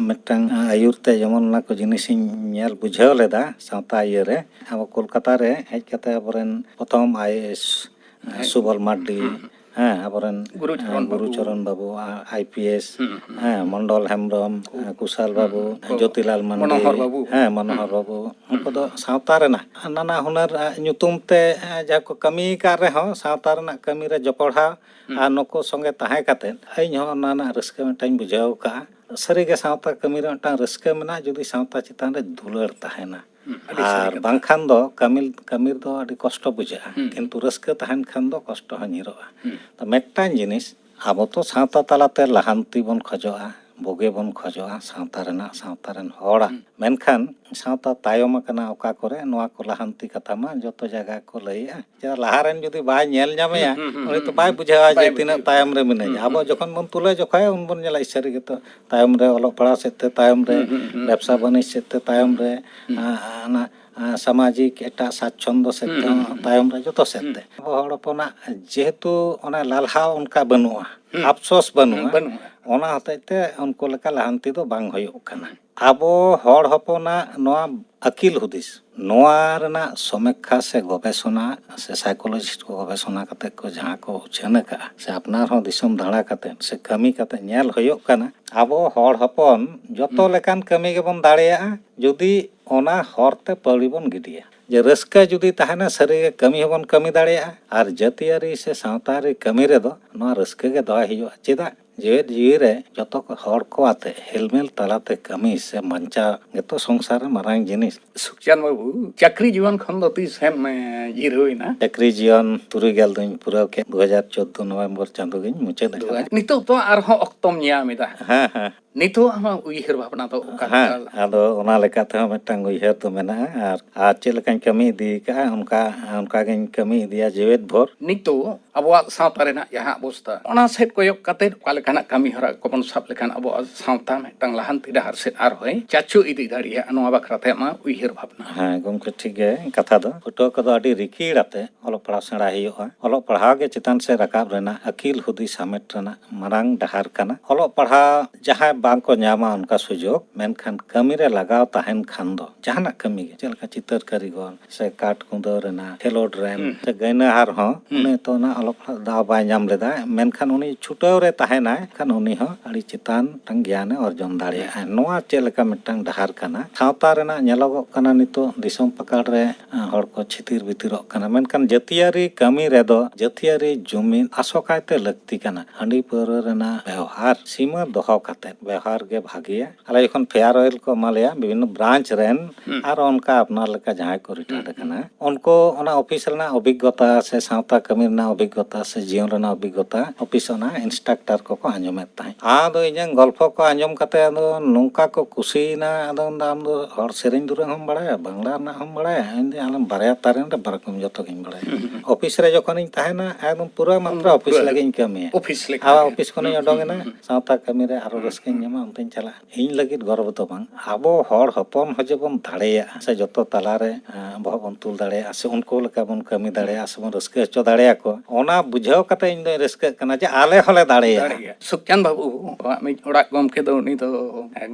ᱢᱤᱫᱴᱟᱝ ᱟᱹᱭᱩᱨ ᱛᱮ ᱡᱮᱢᱚᱱ ᱚᱱᱟ ᱠᱚ ᱡᱤᱱᱤᱥᱤᱧ ᱧᱮᱞ ᱵᱩᱡᱷᱟᱹᱣ ᱞᱮᱫᱟ ᱥᱟᱶᱛᱟ ᱤᱭᱟᱹ ᱨᱮ᱾ ᱟᱵᱚ ᱠᱳᱞᱠᱟᱛᱟ ᱨᱮ ᱦᱮᱡ ᱠᱟᱛᱮ ᱟᱵᱚᱨᱮᱱ ᱯᱨᱚᱛᱷᱚᱢ ᱟᱭ ᱮ ᱮᱥ, ᱦᱮᱸ᱾ ᱥᱩᱵᱚᱞ ᱢᱟᱨᱰᱤ, ᱦᱩᱸ, ᱦᱩᱸ᱾ ᱦᱮᱸ, ᱟᱵᱚᱨᱮᱱ, ᱜᱩᱨᱩ ᱪᱚᱨᱚᱱ ᱦᱮᱸ, ᱜᱩᱨᱩ ᱵᱟᱹᱵᱩ᱾ ᱪᱚᱨᱚᱱ ᱵᱟᱹᱵᱩ, ᱟ-, ᱟᱭ ᱯᱤ ᱮᱥ, ᱦᱩᱸ, ᱦᱩᱸ᱾ ᱦᱮᱸ, ᱢᱚᱱᱰᱚᱞ ᱦᱮᱢᱵᱨᱚᱢ, ᱠᱩ-, ᱠᱩᱥᱟᱞ ᱦᱩᱸ, ᱵᱟᱹᱵᱩ, ᱦᱩᱸ᱾ ᱡᱳᱛᱤᱞᱟᱞ ᱢᱟᱱᱰᱤ, ᱢᱚᱱᱳᱦᱚᱨ ᱵᱟᱹᱵᱩ᱾ ᱦᱮᱸ, ᱢᱚᱱᱳᱦᱚᱨ ᱦᱩᱸ᱾ ᱵᱟᱹᱵᱩ, ᱩᱱᱠᱩ ᱦᱩᱸ᱾ ᱫᱚ ᱥᱟᱶᱛᱟ ᱨᱮᱱᱟᱜ ᱱᱟᱱᱟ ᱦᱩᱱᱟᱹᱨ, ᱟ, ᱧᱩᱛᱩᱢ ᱛᱮ, ᱟ, ᱡᱟᱦᱟᱸ ᱠᱚ ᱠᱟᱹᱢᱤ ᱟᱠᱟᱫ ᱨᱮᱦᱚᱸ, ᱥᱟᱶᱛᱟ ᱨᱮᱱᱟᱜ ᱠᱟᱹᱢᱤ ᱨᱮ ᱡᱚᱯᱚᱲᱟᱣ, ᱦᱩᱸ᱾ ᱟᱨ ᱱᱩᱠᱩ ᱥᱚᱸᱜᱮ ᱛᱟᱦᱮᱸ ᱠᱟᱛᱮᱫ ᱤᱧ ᱦᱚᱸ ᱚᱱᱟ ᱨᱮᱱᱟᱜ ᱨᱟᱹᱥᱠᱟᱹ ᱢᱤᱫᱴᱟᱝ ᱵᱩᱡᱷᱟᱹᱣ ᱟᱠᱟᱫᱼᱟ᱾ ᱥᱟᱹᱨᱤᱜᱮ ᱥᱟᱶᱛᱟ ᱠᱟᱹᱢᱤ ᱨᱮ ᱢᱤᱫᱴᱟᱝ ᱨᱟᱹᱥᱠᱟᱹ ᱢᱮᱱᱟᱜᱼᱟ, ᱡᱩᱫᱤ ᱥᱟᱶᱛᱟ ᱪᱮᱛᱟᱱ ᱨᱮ ᱫᱩᱞᱟᱹᱲ ᱛᱟᱦᱮᱱᱟ᱾ ᱦᱩᱸ, ᱟᱹᱰᱤ ᱥᱟᱹᱨᱤ ᱟᱨ ᱠᱟᱛᱷᱟ᱾ ᱵᱟᱝᱠᱷᱟᱱ ᱫᱚ ᱠᱟᱹᱢᱤ, ᱠᱟᱹᱢᱤ ᱨᱮᱫᱚ ᱟᱹᱰᱤ ᱠᱚᱥᱴᱚ ᱵᱩᱡᱷᱟᱹᱜᱼᱟ, ᱦᱩᱸ᱾ ᱠᱤᱱᱛᱩ ᱨᱟᱹᱥᱠᱟᱹ ᱛᱟᱦᱮᱱ ᱠᱷᱟᱱ ᱫᱚ ᱠᱚᱥᱴᱚ ᱦᱚᱸ ᱧᱤᱨᱚᱜᱼᱟ᱾ ᱦᱩᱸ᱾ ᱛᱚ ᱢᱤᱫᱴᱟᱝ ᱡᱤᱱᱤᱥ, ᱟᱵᱚ ᱛᱚ ᱥᱟᱶᱛᱟ ᱛᱟᱞᱟᱛᱮ ᱞᱟᱦᱟᱱᱛᱤ ᱵᱚᱱ ᱠᱷᱚᱡᱚᱜᱼᱟ, ᱵᱩᱜᱤ ᱵᱚᱱ ᱠᱷᱚᱡᱚᱜᱼᱟ ᱥᱟᱶᱛᱟ ᱨᱮᱱᱟᱜ, ᱥᱟᱶᱛᱟ ᱨᱮᱱ ᱦᱚᱲᱟᱜ᱾ ᱦᱩᱸ᱾ ᱢᱮᱱᱠᱷᱟᱱ ᱥᱟᱶᱛᱟ ᱛᱟᱭᱚᱢ ᱟᱠᱟᱱᱟ ᱚᱠᱟ ᱠᱚᱨᱮ, ᱱᱚᱣᱟ ᱠᱚ ᱞᱟᱦᱟᱱᱛᱤ ᱠᱟᱛᱷᱟ ᱢᱟ ᱡᱚᱛᱚ ᱡᱟᱭᱜᱟ ᱠᱚ ᱞᱟᱹᱭᱮᱜᱼᱟ᱾ ᱪᱮᱫᱟᱜ, ᱞᱟᱦᱟ ᱨᱮᱱ ᱡᱩᱫᱤ ᱵᱟᱭ ᱧᱮᱞ ᱧᱟᱢᱮᱭᱟ, ᱦᱩᱸ, ᱦᱩᱸ, ᱦᱩᱸ, ᱩᱱᱤ ᱛᱚ ᱦᱩᱸ, ᱵᱟᱭ ᱦᱩᱸ᱾ ᱵᱩᱡᱷᱟᱹᱣᱟ ᱵᱟᱭ ᱡᱮ ᱛᱤᱱᱟᱹᱜ ᱵᱩᱡᱷᱟᱹᱣᱟ᱾ ᱛᱟᱭᱚᱢ ᱨᱮ ᱢᱤᱱᱟᱹᱧᱟ᱾ ᱦᱩᱸ, ᱟᱵᱚ ᱦᱩᱸ, ᱡᱚᱠᱷᱚᱱ ᱵᱚᱱ ᱛᱩᱞᱟᱹ ᱡᱚᱠᱷᱟᱭᱟ, ᱩᱱ ᱵᱚᱱ ᱧᱮᱞᱟ, ᱥᱟᱹᱨᱤ ᱜᱮᱛᱚ ᱛᱟᱭᱚᱢ ᱨᱮ, ᱚᱞᱚᱜ ᱯᱟᱲᱦᱟᱣ ᱥᱮᱫ ᱛᱮ ᱛᱟᱭᱚᱢ ᱨᱮ, ᱦᱩᱸ, ᱦᱩᱸ, ᱦᱩᱸ, ᱵᱮᱵᱽᱥᱟ ᱦᱩᱸ᱾ ᱵᱟᱹᱱᱤᱡᱽ ᱥᱮᱫ ᱛᱮ ᱛᱟᱭᱚᱢ ᱨᱮ, ᱦᱩᱸ᱾ ᱟ, ᱚᱱᱟ, ᱟ, ᱥᱟᱢᱟᱡᱤᱠ ᱮᱴᱟᱜ ᱥᱟᱪᱪᱷᱚᱱᱫᱚ ᱥᱮᱫ ᱦᱩᱸ, ᱛᱮᱦᱚᱸ ᱦᱩᱸ, ᱦᱩᱸ᱾ ᱛᱟᱭᱚᱢ ᱨᱮ, ᱡᱚᱛᱚ ᱥᱮᱫ ᱦᱩᱸ᱾ ᱛᱮ᱾ ᱟᱵᱚ ᱦᱚᱲ ᱦᱚᱯᱚᱱᱟᱜ ᱡᱮᱦᱮᱛᱩ ᱚᱱᱟ ᱞᱟᱞᱦᱟᱣ ᱚᱱᱠᱟ ᱵᱟᱹᱱᱩᱜᱼᱟ, ᱦᱩᱸ᱾ ᱟᱯᱥᱳᱥ ᱵᱟᱹᱱᱩᱜᱼᱟ, ᱦᱩᱸ, ᱵᱟᱹᱱᱩᱜᱼᱟ᱾ ᱚᱱᱟ ᱦᱚᱛᱮᱡ ᱛᱮ ᱩᱱᱠᱩ ᱞᱮᱠᱟ ᱞᱟᱦᱟᱱᱛᱤ ᱫᱚ ᱵᱟᱝ ᱦᱩᱭᱩᱜ ᱠᱟᱱᱟ᱾ ᱟᱵᱚ ᱦᱚᱲ ᱦᱚᱯᱚᱱᱟᱜ ᱱᱚᱣᱟ ᱟᱹᱠᱤᱞ ᱦᱩᱫᱤᱥ, ᱱᱚᱣᱟ ᱨᱮᱱᱟᱜ ᱥᱚᱢᱤᱠᱠᱷᱟ ᱥᱮ ᱜᱚᱵᱮᱥᱚᱱᱟ ᱥᱮ ᱥᱟᱭᱠᱳᱞᱚᱡᱤᱥᱴ ᱠᱚ ᱜᱚᱵᱮᱥᱚᱱᱟ ᱠᱟᱛᱮ ᱠᱚ ᱡᱟᱦᱟᱸ ᱠᱚ ᱩᱪᱷᱟᱹᱱ ᱟᱠᱟᱫᱼᱟ, ᱥᱮ ᱟᱯᱱᱟᱨ ᱦᱚᱸ ᱫᱤᱥᱚᱢ ᱫᱟᱬᱟ ᱠᱟᱛᱮ ᱥᱮ ᱠᱟᱹᱢᱤ ᱠᱟᱛᱮ ᱧᱮᱞ ᱦᱩᱭᱩᱜ ᱠᱟᱱᱟ, ᱟᱵᱚ ᱦᱚᱲ ᱦᱚᱯᱚᱱ ᱡᱚᱛᱚ ᱦᱩᱸ᱾ ᱞᱮᱠᱟᱱ ᱠᱟᱹᱢᱤ ᱜᱮᱵᱚᱱ ᱫᱟᱲᱮᱭᱟᱜᱼᱟ, ᱡᱩᱫᱤ ᱚᱱᱟ ᱦᱚᱨ ᱛᱮ ᱯᱟᱹᱣᱲᱤ ᱵᱚᱱ ᱜᱤᱰᱤᱭᱟ᱾ ᱡᱮ ᱨᱟᱹᱥᱠᱟᱹ ᱡᱩᱫᱤ ᱛᱟᱦᱮᱱᱟ, ᱥᱟᱹᱨᱤᱜᱮ ᱠᱟᱹᱢᱤ ᱦᱚᱸᱵᱚᱱ ᱠᱟᱹᱢᱤ ᱫᱟᱲᱮᱭᱟᱜᱼᱟ, ᱟᱨ ᱡᱟᱹᱛᱤᱭᱟᱹᱨᱤ ᱥᱮ ᱥᱟᱶᱛᱟᱨᱤ ᱠᱟᱹᱢᱤ ᱨᱮᱫᱚ ᱱᱚᱣᱟ ᱨᱟᱹᱥᱠᱟᱹ ᱜᱮ ᱫᱚᱦᱚᱭ ᱦᱩᱭᱩᱜᱼᱟ᱾ ᱪᱮᱫᱟᱜ? ᱡᱮᱣᱮᱫ ᱡᱤᱣᱤ ᱨᱮ ᱡᱚᱛᱚ ᱠᱚ ᱦᱚᱲ ᱠᱚ ᱟᱛᱮ ᱦᱮᱞᱢᱮᱞ ᱛᱟᱞᱟᱛᱮ ᱠᱟᱹᱢᱤ ᱥᱮ ᱵᱟᱧᱪᱟᱣ ᱜᱮᱛᱚ ᱥᱚᱝᱥᱟᱨ ᱨᱮ ᱢᱟᱨᱟᱝ ᱡᱤᱱᱤᱥ᱾ ᱥᱩᱠᱪᱟᱸᱫ ᱵᱟᱹᱵᱩ, ᱪᱟᱹᱠᱨᱤ ᱡᱤᱭᱚᱱ ᱠᱷᱚᱱ ᱫᱚ ᱛᱤᱥ ᱮᱢ, ᱮ, ᱡᱤᱨᱟᱹᱣ ᱮᱱᱟ? ᱪᱟᱹᱠᱨᱤ ᱡᱤᱭᱚᱱ ᱛᱩᱨᱩᱭ ᱜᱮᱞ ᱫᱩᱧ ᱯᱩᱨᱟᱹᱣ ᱠᱮᱫ, ᱫᱩ ᱦᱟᱡᱟᱨ ᱪᱳᱫᱫᱳ ᱱᱚᱵᱷᱮᱢᱵᱚᱨ ᱪᱟᱸᱫᱳ ᱜᱤᱧ ᱢᱩᱪᱟᱹᱫ ᱟᱠᱟᱫᱟ᱾ ᱱᱤᱛᱚᱜ ᱫᱚ ᱟᱨᱦᱚᱸ ᱚᱠᱛᱚᱢ ᱧᱟᱢ ᱮᱫᱟ᱾ ᱦᱮᱸ, ᱦᱮᱸ᱾ ᱱᱤᱛᱚᱜ ᱟᱢᱟᱜ ᱩᱭᱦᱟᱹᱨ ᱵᱷᱟᱵᱽᱱᱟ ᱫᱚ ᱚᱠᱟ ᱦᱮᱸ, ᱞᱮᱠᱟ? ᱟᱫᱚ ᱚᱱᱟ ᱞᱮᱠᱟ ᱛᱮᱦᱚᱸ ᱢᱤᱫᱴᱟᱝ ᱩᱭᱦᱟᱹᱨ ᱫᱚ ᱢᱮᱱᱟᱜᱼᱟ, ᱟᱨ, ᱟᱨ ᱪᱮᱫ ᱞᱮᱠᱟᱧ ᱠᱟᱹᱢᱤ ᱤᱫᱤ ᱠᱟᱜᱼᱟ, ᱚᱱᱠᱟ, ᱚᱱᱠᱟ ᱜᱤᱧ ᱠᱟᱹᱢᱤ ᱤᱫᱤᱭᱟ ᱡᱮᱣᱮᱫ ᱵᱷᱳᱨ᱾ ᱱᱤᱛᱚᱜ ᱟᱵᱚᱣᱟᱜ ᱥᱟᱶᱛᱟ ᱨᱮᱱᱟᱜ ᱡᱟᱦᱟᱸ ᱚᱵᱚᱥᱛᱟ, ᱚᱱᱟ ᱥᱮᱫ ᱠᱚᱭᱚᱜ ᱠᱟᱛᱮ ᱚᱠᱟ ᱞᱮᱠᱟᱱᱟᱜ ᱠᱟᱹᱢᱤ ᱦᱚᱨᱟ ᱠᱚᱵᱚᱱ ᱥᱟᱵ ᱞᱮᱠᱷᱟᱱ ᱟᱵᱚᱣᱟᱜ ᱥᱟᱶᱛᱟ ᱢᱤᱫᱴᱟᱝ ᱞᱟᱦᱟᱱᱛᱤ ᱰᱟᱦᱟᱨ ᱥᱮᱫ ᱟᱨᱦᱚᱸᱭ ᱪᱟᱪᱳ ᱤᱫᱤ ᱫᱟᱲᱮᱭᱟᱜᱼᱟ, ᱱᱚᱣᱟ ᱵᱟᱠᱷᱨᱟ ᱛᱮ ᱟᱢᱟᱜ ᱩᱭᱦᱟᱹᱨ ᱵᱷᱟᱵᱽᱱᱟ? ᱦᱮᱸ ᱜᱚᱢᱠᱮ, ᱴᱷᱤᱠ ᱜᱮ ᱠᱟᱛᱷᱟ ᱫᱚ᱾ ᱯᱟᱹᱴᱷᱩᱣᱟᱹ ᱠᱚᱫᱚ ᱟᱹᱰᱤ ᱨᱤᱠᱤᱲ ᱟᱛᱮ ᱚᱞᱚᱜ ᱯᱟᱲᱦᱟᱣ ᱥᱮᱬᱟ ᱦᱩᱭᱩᱜᱼᱟ᱾ ᱚᱞᱚᱜ ᱯᱟᱲᱦᱟᱣ ᱜᱮ ᱪᱮᱛᱟᱱ ᱥᱮᱫ ᱨᱟᱠᱟᱵ ᱨᱮᱱᱟᱜ ᱟᱹᱠᱤᱞ ᱦᱩᱫᱤᱥ ᱦᱟᱢᱮᱴ ᱨᱮᱱᱟᱜ ᱢᱟᱨᱟᱝ ᱰᱟᱦᱟᱨ ᱠᱟᱱᱟ᱾ ᱚᱞᱚᱜ ᱯᱟᱲᱦᱟᱣ ᱡᱟᱦᱟᱸᱭ ᱵᱟᱝ ᱠᱚ ᱧᱟᱢᱟ ᱚᱱᱠᱟ ᱥᱩᱡᱳᱜᱽ, ᱢᱮᱱᱠᱷᱟᱱ ᱠᱟᱹᱢᱤ ᱨᱮ ᱞᱟᱜᱟᱣ ᱛᱟᱦᱮᱱ ᱠᱷᱟᱱ ᱫᱚ, ᱡᱟᱦᱟᱱᱟᱜ ᱠᱟᱹᱢᱤ ᱜᱮ, ᱪᱮᱫ ᱞᱮᱠᱟ ᱪᱤᱛᱟᱹᱨ ᱠᱟᱹᱨᱤᱜᱚᱞ ᱥᱮ ᱠᱟᱴ ᱠᱩᱸᱫᱟᱹᱣ ᱨᱮᱱᱟᱜ, ᱠᱷᱮᱞᱳᱰ ᱨᱮᱱ ᱦᱩᱸ᱾ ᱥᱮ ᱜᱟᱭᱱᱟᱦᱟᱨ ᱦᱚᱸ, ᱦᱩᱸ᱾ ᱩᱱᱤ ᱛᱚ ᱚᱱᱟ ᱚᱞᱚᱜ ᱯᱟᱲᱦᱟᱜ ᱫᱟᱣ ᱵᱟᱭ ᱧᱟᱢ ᱞᱮᱫᱟ, ᱢᱮᱱᱠᱷᱟᱱ ᱩᱱᱤ ᱪᱷᱩᱴᱟᱹᱣ ᱨᱮ ᱛᱟᱦᱮᱱᱟᱭ, ᱠᱷᱟᱱ ᱩᱱᱤ ᱦᱚᱸ ᱟᱹᱰᱤ ᱪᱮᱛᱟᱱ ᱢᱤᱫᱴᱟᱝ ᱜᱮᱭᱟᱱᱮ ᱚᱨᱡᱚᱱ ᱫᱟᱲᱮᱭᱟᱜᱼᱟ᱾ ᱦᱩᱸ᱾ ᱱᱚᱣᱟ ᱪᱮᱫ ᱞᱮᱠᱟ ᱢᱤᱫᱴᱟᱝ ᱰᱟᱦᱟᱨ ᱠᱟᱱᱟ? ᱥᱟᱶᱛᱟ ᱨᱮᱱᱟᱜ ᱧᱮᱞᱚᱜᱚᱜ ᱠᱟᱱᱟ ᱱᱤᱛᱚᱜ ᱫᱤᱥᱚᱢ ᱯᱟᱠᱟᱲ ᱨᱮ, ᱟᱸ, ᱦᱚᱲ ᱠᱚ ᱪᱷᱤᱛᱤᱨ ᱵᱷᱤᱛᱤᱨᱚᱜ ᱠᱟᱱᱟ, ᱢᱮᱱᱠᱷᱟᱱ ᱡᱟᱹᱛᱤᱭᱟᱹᱨᱤ ᱠᱟᱹᱢᱤ ᱨᱮᱫᱚ ᱡᱟᱹᱛᱤᱭᱟᱹᱨᱤ ᱡᱩᱢᱤᱫ ᱟᱥᱚᱠᱟᱭᱛᱮ ᱞᱟᱹᱠᱛᱤ ᱠᱟᱱᱟ᱾ ᱦᱟᱺᱰᱤ ᱯᱟᱹᱣᱨᱟᱹ ᱨᱮᱱᱟᱜ ᱵᱮᱣᱦᱟᱨ ᱥᱤᱢᱟᱹ ᱫᱚᱦᱚ ᱠᱟᱛᱮ ᱵᱮᱣᱦᱟᱨ ᱜᱮ ᱵᱷᱟᱜᱮᱭᱟ᱾ ᱟᱞᱮ ᱡᱚᱠᱷᱚᱱ ᱯᱷᱮᱭᱟᱨᱣᱮᱞ ᱠᱚ ᱮᱢᱟ ᱞᱮᱭᱟ ᱵᱤᱵᱷᱤᱱᱱᱚ ᱵᱨᱟᱧᱪ ᱨᱮᱱ, ᱦᱩᱸ᱾ ᱟᱨ ᱚᱱᱠᱟ ᱟᱯᱱᱟᱨ ᱞᱮᱠᱟ ᱡᱟᱦᱟᱸᱭ ᱠᱚ ᱨᱤᱴᱟᱭᱟᱨᱰ ᱦᱩᱸ, ᱟᱠᱟᱱᱟ, ᱩᱱᱠᱩ ᱚᱱᱟ ᱚᱯᱷᱤᱥ ᱨᱮᱱᱟᱜ ᱚᱵᱷᱤᱜᱽᱜᱚᱛᱟ ᱥᱮ ᱥᱟᱶᱛᱟ ᱠᱟᱹᱢᱤ ᱨᱮᱱᱟᱜ ᱚᱵᱷᱤᱜᱽᱜᱚᱛᱟ ᱥᱮ ᱡᱤᱭᱚᱱ ᱨᱮᱱᱟᱜ ᱚᱵᱷᱤᱜᱽᱜᱚᱛᱟ ᱚᱯᱷᱤᱥ ᱚᱱᱟ ᱤᱱᱥᱴᱨᱟᱠᱴᱟᱨ ᱠᱚᱠᱚ ᱟᱸᱡᱚᱢᱮᱫ ᱛᱟᱦᱮᱸᱫ᱾ ᱟᱫᱚ ᱤᱧᱟᱹᱜ ᱜᱚᱞᱯᱷᱚ ᱠᱚ ᱟᱸᱡᱚᱢ ᱠᱟᱛᱮ ᱟᱫᱚ ᱱᱚᱝᱠᱟ ᱠᱚ ᱠᱩᱥᱤᱭᱮᱱᱟ, ᱟᱫᱚ ᱢᱮᱱᱫᱟ, "ᱟᱢ ᱫᱚ ᱦᱚᱲ ᱥᱮᱨᱮᱧ ᱫᱩᱨᱟᱹᱝ ᱦᱚᱸᱢ ᱵᱟᱲᱟᱭᱟ, ᱵᱟᱝᱞᱟ ᱨᱮᱱᱟᱜ ᱦᱚᱸᱢ ᱵᱟᱲᱟᱭᱟ?" ᱤᱧ ᱫᱚ ᱟᱞᱮ ᱵᱟᱨᱭᱟ ᱛᱟᱨᱮᱱ ᱨᱮ ᱵᱟᱨ ᱨᱚᱠᱚᱢ ᱡᱚᱛᱚ ᱜᱤᱧ ᱵᱟᱲᱟᱭᱟ᱾ ᱦᱩᱸ, ᱦᱩᱸ᱾ ᱚᱯᱷᱤᱥ ᱨᱮ ᱡᱚᱠᱷᱚᱱᱤᱧ ᱛᱟᱦᱮᱱᱟ, ᱮᱠᱫᱚᱢ ᱯᱩᱨᱟᱹ ᱢᱟᱛᱨᱟ ᱩᱱ ᱚᱯᱷᱤᱥ ᱯᱩᱨᱟᱹ ᱞᱟᱹᱜᱤᱫ ᱤᱧ ᱠᱟᱹᱢᱤᱭᱟ᱾ ᱚᱯᱷᱤᱥ ᱞᱮᱠᱟ ᱟᱨ ᱜᱮ᱾ ᱚᱯᱷᱤᱥ ᱠᱷᱚᱱᱤᱧ ᱦᱩᱸ, ᱚᱰᱚᱝ ᱦᱩᱸ, ᱮᱱᱟ, ᱦᱩᱸ, ᱦᱩᱸ᱾ ᱥᱟᱶᱛᱟ ᱠᱟᱹᱢᱤ ᱨᱮ ᱟᱨᱚ ᱦᱩᱸ, ᱨᱟᱹᱥᱠᱟᱹᱧ ᱦᱩᱸ, ᱧᱟᱢᱟ, ᱚᱱᱛᱮᱧ ᱪᱟᱞᱟᱜᱼᱟ᱾ ᱤᱧ ᱞᱟᱹᱜᱤᱫ ᱜᱚᱨᱚᱵᱽ ᱫᱚ ᱵᱟᱝ, ᱟᱵᱚ ᱦᱚᱲ ᱦᱚᱯᱚᱱ ᱦᱚᱸ ᱡᱮᱵᱚᱱ ᱫᱟᱲᱮᱭᱟᱜᱼᱟ ᱥᱮ ᱡᱚᱛᱚ ᱛᱟᱞᱟᱨᱮ, ᱮᱸ, ᱵᱚᱦᱚᱜ ᱵᱚᱱ ᱛᱩᱞ ᱫᱟᱲᱮᱭᱟᱜᱼᱟ ᱥᱮ ᱩᱱᱠᱩ ᱞᱮᱠᱟ ᱵᱚᱱ ᱠᱟᱹᱢᱤ ᱫᱟᱲᱮᱭᱟᱜᱼᱟ ᱦᱩᱸ᱾ ᱥᱮ ᱵᱚᱱ ᱨᱟᱹᱥᱠᱟᱹ ᱦᱚᱪᱚ ᱫᱟᱲᱮᱭᱟᱠᱚᱣᱟ, ᱚᱱᱟ ᱵᱩᱡᱷᱟᱹᱣ ᱠᱟᱛᱮ ᱤᱧ ᱫᱚᱧ ᱨᱟᱹᱥᱠᱟᱹᱜ ᱠᱟᱱᱟ ᱡᱮ ᱟᱞᱮ ᱦᱚᱸᱞᱮ ᱫᱟᱲᱮᱭᱟᱜᱼᱟ᱾ ᱫᱟᱲᱮᱭᱟᱜᱼᱟ᱾ ᱥᱩᱠᱪᱟᱸᱫ ᱵᱟᱹᱵᱩ, ᱟᱢᱤᱡ ᱚᱲᱟᱜ ᱜᱚᱢᱠᱮ ᱫᱚ ᱩᱱᱤ ᱫᱚ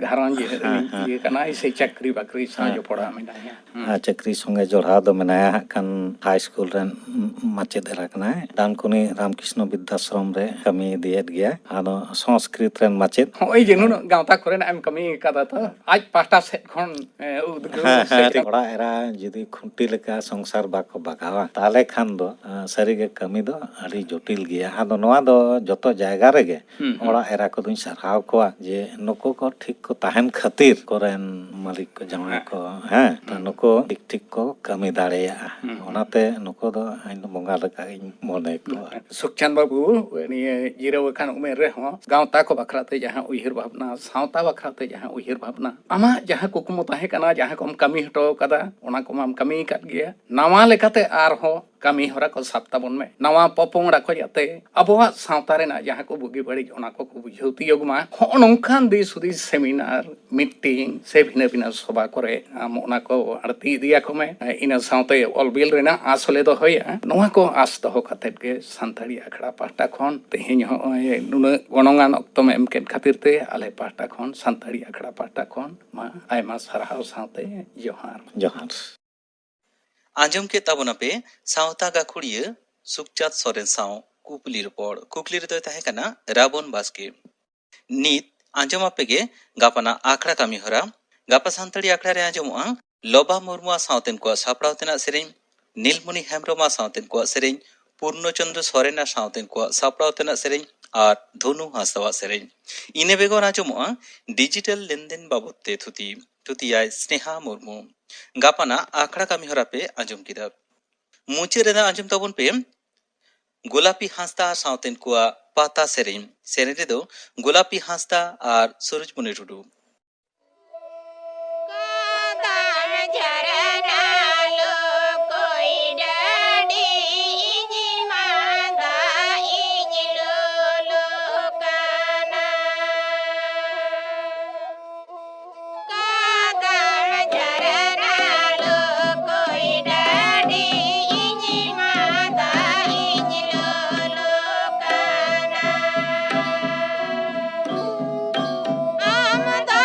ᱜᱷᱟᱨᱚᱸᱡᱽ ᱦᱮᱸ, ᱨᱤᱱᱤᱡ ᱦᱮᱸ, ᱤᱭᱟᱹ ᱦᱮᱸ᱾ ᱠᱟᱱᱟᱭ ᱥᱮ ᱪᱟᱹᱠᱨᱤ ᱵᱟᱹᱠᱨᱤ ᱥᱟᱶ ᱦᱮᱸ, ᱡᱚᱯᱲᱟᱣ ᱦᱮᱸ᱾ ᱢᱮᱱᱟᱭᱟ? ᱦᱩᱸ᱾ ᱟᱨ ᱪᱟᱹᱠᱨᱤ ᱥᱚᱸᱜᱮ ᱡᱚᱲᱟᱣ ᱫᱚ ᱢᱮᱱᱟᱭᱟ ᱦᱟᱸᱜ ᱠᱷᱟᱱ ᱦᱟᱭ ᱥᱠᱩᱞ ᱨᱮᱱ ᱢᱟᱪᱮᱫ ᱮᱨᱟ ᱠᱟᱱᱟᱭ᱾ ᱰᱟᱱᱠᱩᱱᱤ ᱨᱟᱢᱠᱨᱤᱥᱱᱚ ᱵᱤᱫᱽᱫᱟᱥᱨᱚᱢ ᱨᱮ ᱠᱟᱹᱢᱤ ᱤᱫᱤᱭᱮᱫ ᱜᱮᱭᱟᱭ᱾ ᱟᱫᱚ ᱥᱚᱝᱥᱠᱨᱤᱛ ᱨᱮᱱ ᱢᱟᱪᱮᱫ᱾ ᱦᱚᱸᱜᱼᱚᱭ ᱡᱮ ᱱᱩᱱᱟᱹᱜ ᱜᱟᱶᱛᱟ ᱠᱚᱨᱮᱱᱟᱜ ᱮᱢ ᱠᱟᱹᱢᱤ ᱠᱟᱫᱟ ᱛᱚ, ᱟᱡ ᱯᱟᱦᱴᱟ ᱥᱮᱫ ᱠᱷᱚᱱ, ᱮ, ᱩᱫᱽᱜᱟᱹᱣ ᱦᱮᱸ, ᱥᱮ ᱦᱮᱸ, ᱴᱷᱤᱠ᱾ ᱚᱲᱟᱜ ᱮᱨᱟ ᱡᱩᱫᱤ ᱠᱷᱩᱱᱴᱤ ᱞᱮᱠᱟ ᱥᱚᱝᱥᱟᱨ ᱵᱟᱠᱚ ᱵᱟᱜᱟᱣᱟ, ᱛᱟᱦᱚᱞᱮ ᱠᱷᱟᱱ ᱫᱚ, ᱟ, ᱥᱟᱹᱨᱤᱜᱮ ᱠᱟᱹᱢᱤ ᱫᱚ ᱟᱹᱰᱤ ᱡᱚᱴᱤᱞ ᱜᱮᱭᱟ᱾ ᱟᱫᱚ ᱱᱚᱣᱟ ᱫᱚ ᱡᱚᱛᱚ ᱡᱟᱭᱜᱟ ᱨᱮᱜᱮ ᱦᱩᱸ, ᱦᱩᱸ᱾ ᱚᱲᱟᱜ ᱮᱨᱟ ᱠᱚᱫᱚᱧ ᱥᱟᱨᱦᱟᱣ ᱠᱚᱣᱟ ᱡᱮ ᱱᱩᱠᱩ ᱠᱚ ᱴᱷᱤᱠ ᱠᱚ ᱛᱟᱦᱮᱱ ᱠᱷᱟᱹᱛᱤᱨ ᱠᱚᱨᱮᱱ ᱢᱟᱹᱞᱤᱠ ᱠᱚ, ᱡᱟᱶᱟᱭ ᱦᱮᱸ᱾ ᱠᱚ, ᱦᱮᱸ, ᱛᱚ ᱦᱩᱸ᱾ ᱱᱩᱠᱩ ᱴᱷᱤᱠ ᱴᱷᱤᱠ ᱠᱚ ᱠᱟᱹᱢᱤ ᱫᱟᱲᱮᱭᱟᱜᱼᱟ᱾ ᱦᱩᱸ, ᱦᱩᱸ᱾ ᱚᱱᱟᱛᱮ ᱱᱩᱠᱩ ᱫᱚ ᱤᱧ ᱫᱚ ᱵᱚᱸᱜᱟ ᱞᱮᱠᱟᱧ ᱢᱚᱱᱮ ᱠᱚᱣᱟ᱾ ᱥᱩᱠᱪᱟᱸᱫ ᱵᱟᱹᱵᱩ, ᱱᱤᱭᱟᱹ ᱡᱤᱨᱟᱹᱣ ᱟᱠᱟᱱ ᱩᱢᱮᱨ ᱨᱮᱦᱚᱸ ᱜᱟᱶᱛᱟ ᱠᱚ ᱵᱟᱠᱷᱨᱟ ᱛᱮ ᱡᱟᱦᱟᱸ ᱩᱭᱦᱟᱹᱨ ᱵᱷᱟᱵᱽᱱᱟ, ᱥᱟᱶᱛᱟ ᱵᱟᱠᱷᱨᱟ ᱛᱮ ᱡᱟᱦᱟᱸ ᱩᱭᱦᱟᱹᱨ ᱵᱷᱟᱵᱽᱱᱟ, ᱟᱢᱟᱜ ᱡᱟᱦᱟᱸ ᱠᱩᱠᱢᱩ ᱛᱟᱦᱮᱸ ᱠᱟᱱᱟ, ᱡᱟᱦᱟᱸ ᱠᱚᱢ ᱠᱟᱹᱢᱤ ᱦᱚᱴᱚ ᱠᱟᱫᱟ, ᱚᱱᱟ ᱠᱚᱢᱟᱢ ᱠᱟᱹᱢᱤ ᱟᱠᱟᱫ ᱜᱮᱭᱟ᱾ ᱱᱟᱣᱟ ᱞᱮᱠᱟᱛᱮ ᱟᱨᱦᱚᱸ ᱠᱟᱹᱢᱤ ᱦᱚᱨᱟ ᱠᱚ ᱥᱟᱵ ᱛᱟᱵᱚᱱ ᱢᱮ᱾ ᱱᱟᱣᱟ ᱯᱚᱯᱚᱝᱲᱟ ᱠᱚ ᱡᱟᱛᱮ ᱟᱵᱚᱣᱟᱜ ᱥᱟᱶᱛᱟ ᱨᱮᱱᱟᱜ ᱡᱟᱦᱟᱸ ᱠᱚ ᱵᱩᱜᱤ ᱵᱟᱹᱲᱤᱡ, ᱚᱱᱟ ᱠᱚᱠᱚ ᱵᱩᱡᱷᱟᱹᱣ ᱛᱤᱭᱳᱜᱽ ᱢᱟ᱾ ᱦᱚᱸᱜᱼᱚ ᱱᱚᱝᱠᱟᱱ ᱫᱤᱥ ᱦᱩᱫᱤᱥ ᱥᱮᱢᱤᱱᱟᱨ, ᱢᱤᱴᱤᱝ ᱥᱮ ᱵᱷᱤᱱᱟᱹ ᱵᱷᱤᱱᱟᱹ ᱥᱚᱵᱷᱟ ᱠᱚᱨᱮ ᱟᱢ ᱚᱱᱟ ᱠᱚ ᱟᱹᱲᱛᱤ ᱤᱫᱤᱭᱟᱠᱚ ᱢᱮ᱾ ᱤᱱᱟᱹ ᱥᱟᱶᱛᱮ ᱚᱞ ᱵᱤᱞ ᱨᱮᱱᱟᱜ ᱟᱸᱥ ᱦᱚᱞᱮ ᱫᱚᱦᱚᱭᱟ᱾ ᱱᱚᱣᱟ ᱠᱚ ᱟᱸᱥ ᱫᱚᱦᱚ ᱠᱟᱛᱮᱫ ᱜᱮ ᱥᱟᱱᱛᱟᱲᱤ ᱟᱠᱷᱲᱟ ᱯᱟᱦᱴᱟ ᱠᱷᱚᱱ ᱛᱮᱦᱮᱧ ᱦᱚᱸᱜᱼᱚᱭ ᱱᱩᱱᱟᱹᱜ ᱜᱚᱱᱚᱝᱟᱱ ᱚᱠᱛᱚᱢ ᱮᱢ ᱠᱮᱫ ᱠᱷᱟᱹᱛᱤᱨ ᱛᱮ ᱟᱞᱮ ᱯᱟᱦᱴᱟ ᱠᱷᱚᱱ, ᱥᱟᱱᱛᱟᱲᱤ ᱟᱠᱷᱲᱟ ᱯᱟᱦᱴᱟ ᱠᱷᱚᱱ ᱢᱟ ᱟᱭᱢᱟ ᱥᱟᱨᱦᱟᱣ ᱥᱟᱶᱛᱮ ᱡᱚᱦᱟᱨ᱾ ᱡᱚᱦᱟᱨ᱾ ᱟᱸᱡᱚᱢ ᱠᱮᱫ ᱛᱟᱵᱚᱱᱟᱯᱮ ᱥᱟᱶᱛᱟ ᱜᱟᱹᱠᱷᱩᱲᱤᱭᱟᱹ ᱥᱩᱠᱪᱟᱸᱫᱽ ᱥᱚᱨᱮᱱ ᱥᱟᱶ ᱠᱩᱯᱞᱤ ᱨᱚᱯᱚᱲ᱾ ᱠᱩᱠᱞᱤ ᱨᱮᱫᱚᱭ ᱛᱟᱦᱮᱸ ᱠᱟᱱᱟ ᱨᱟᱵᱚᱱ ᱵᱟᱥᱠᱮ᱾ ᱱᱤᱛ ᱟᱸᱡᱚᱢ ᱟᱯᱮ ᱜᱮ ᱜᱟᱯᱟᱱᱟᱜ ᱟᱠᱷᱲᱟ ᱠᱟᱹᱢᱤ ᱦᱚᱨᱟ᱾ ᱜᱟᱯᱟ ᱥᱟᱱᱛᱟᱲᱤ ᱟᱠᱷᱲᱟ ᱨᱮ ᱟᱸᱡᱚᱢᱚᱜᱼᱟ ᱞᱚᱵᱟ ᱢᱩᱨᱢᱩᱣᱟᱜ ᱥᱟᱶᱛᱮᱱ ᱠᱚᱣᱟᱜ ᱥᱟᱯᱲᱟᱣ ᱛᱮᱱᱟᱜ ᱥᱮᱨᱮᱧ, ᱱᱤᱞᱢᱚᱱᱤ ᱦᱮᱢᱵᱽᱨᱚᱢᱟᱜ ᱥᱟᱶᱛᱮᱱ ᱠᱚᱣᱟᱜ ᱥᱮᱨᱮᱧ, ᱯᱩᱨᱱᱚ ᱪᱚᱸᱫᱽᱨᱚ ᱥᱚᱨᱮᱱᱟᱜ ᱥᱟᱶᱛᱮᱱ ᱠᱚᱣᱟᱜ ᱥᱟᱯᱲᱟᱣ ᱛᱮᱱᱟᱜ ᱥᱮᱨᱮᱧ, ᱟᱨ ᱫᱷᱚᱱᱩ ᱦᱟᱸᱥᱫᱟᱣᱟᱜ ᱥᱮᱨᱮᱧ᱾ ᱤᱱᱟᱹ ᱵᱮᱜᱚᱨ ᱟᱸᱡᱚᱢᱚᱜᱼᱟ ᱰᱤᱡᱤᱴᱟᱞ ᱞᱮᱱᱫᱮᱱ ᱵᱟᱵᱚᱫ ᱛᱮ ᱛᱷᱩᱛᱤ᱾ ᱛᱷᱩᱛᱤᱭᱟᱭ ᱥᱱᱮᱦᱟ ᱢᱩᱨᱢᱩ᱾ ᱜᱟᱯᱟᱱᱟᱜ ᱟᱠᱷᱲᱟ ᱠᱟᱹᱢᱤ ᱦᱚᱨᱟ ᱯᱮ ᱟᱸᱡᱚᱢ ᱠᱮᱫᱟ᱾ ᱢᱩᱪᱟᱹᱫ ᱨᱮᱫᱚ ᱟᱸᱡᱚᱢ ᱛᱟᱵᱚᱱ ᱯᱮ ᱜᱳᱞᱟᱯᱤ ᱦᱟᱸᱥᱫᱟ ᱥᱟᱶᱛᱮᱱ ᱠᱚᱣᱟᱜ ᱯᱟᱛᱟ ᱥᱮᱨᱮᱧ᱾ ᱥᱮᱨᱮᱧ ᱨᱮᱫᱚ ᱜᱳᱞᱟᱯᱤ ᱦᱟᱸᱥᱫᱟ ᱟᱨ ᱥᱩᱨᱩᱡᱽᱢᱩᱱᱤ ᱴᱩᱰᱩ᱾ ᱠᱟᱫᱟᱢ ᱡᱷᱟᱨᱱᱟ ᱞᱚᱠᱚᱭ ᱰᱟᱹᱰᱤ, ᱤᱧ ᱢᱟ ᱫᱟᱜ ᱤᱧ ᱞᱚᱞᱚ ᱠᱟᱱᱟ᱾ ᱠᱟᱫᱟᱢ ᱡᱷᱟᱨᱱᱟ ᱞᱚᱠᱚᱭ ᱰᱟᱹᱰᱤ, ᱤᱧ ᱢᱟ ᱫᱟᱜ ᱤᱧ ᱞᱚᱞᱚ ᱠᱟᱱᱟ᱾ ᱟᱢ ᱫᱚ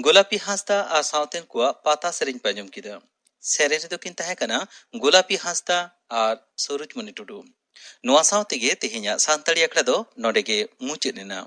ᱜᱳᱞᱟᱯᱤ ᱦᱟᱸᱥᱫᱟ ᱟᱨ ᱥᱟᱶᱛᱮᱱ ᱠᱚᱣᱟᱜ ᱯᱟᱛᱟ ᱥᱮᱨᱮᱧ ᱯᱮ ᱟᱸᱡᱚᱢ ᱠᱮᱫᱟ᱾ ᱥᱮᱨᱮᱧ ᱨᱮᱫᱚ ᱠᱤᱱ ᱛᱟᱦᱮᱸ ᱠᱟᱱᱟ ᱜᱳᱞᱟᱯᱤ ᱦᱟᱸᱥᱫᱟ ᱟᱨ ᱥᱩᱨᱩᱡᱽᱢᱚᱱᱤ ᱴᱩᱰᱩ᱾ ᱱᱚᱣᱟ ᱥᱟᱶ ᱛᱮᱜᱮ ᱛᱮᱦᱮᱧᱟᱜ ᱥᱟᱱᱛᱟᱲᱤ ᱟᱠᱷᱲᱟ ᱫᱚ ᱱᱚᱰᱮ ᱜᱮ ᱢᱩᱪᱟᱹᱫ ᱮᱱᱟ᱾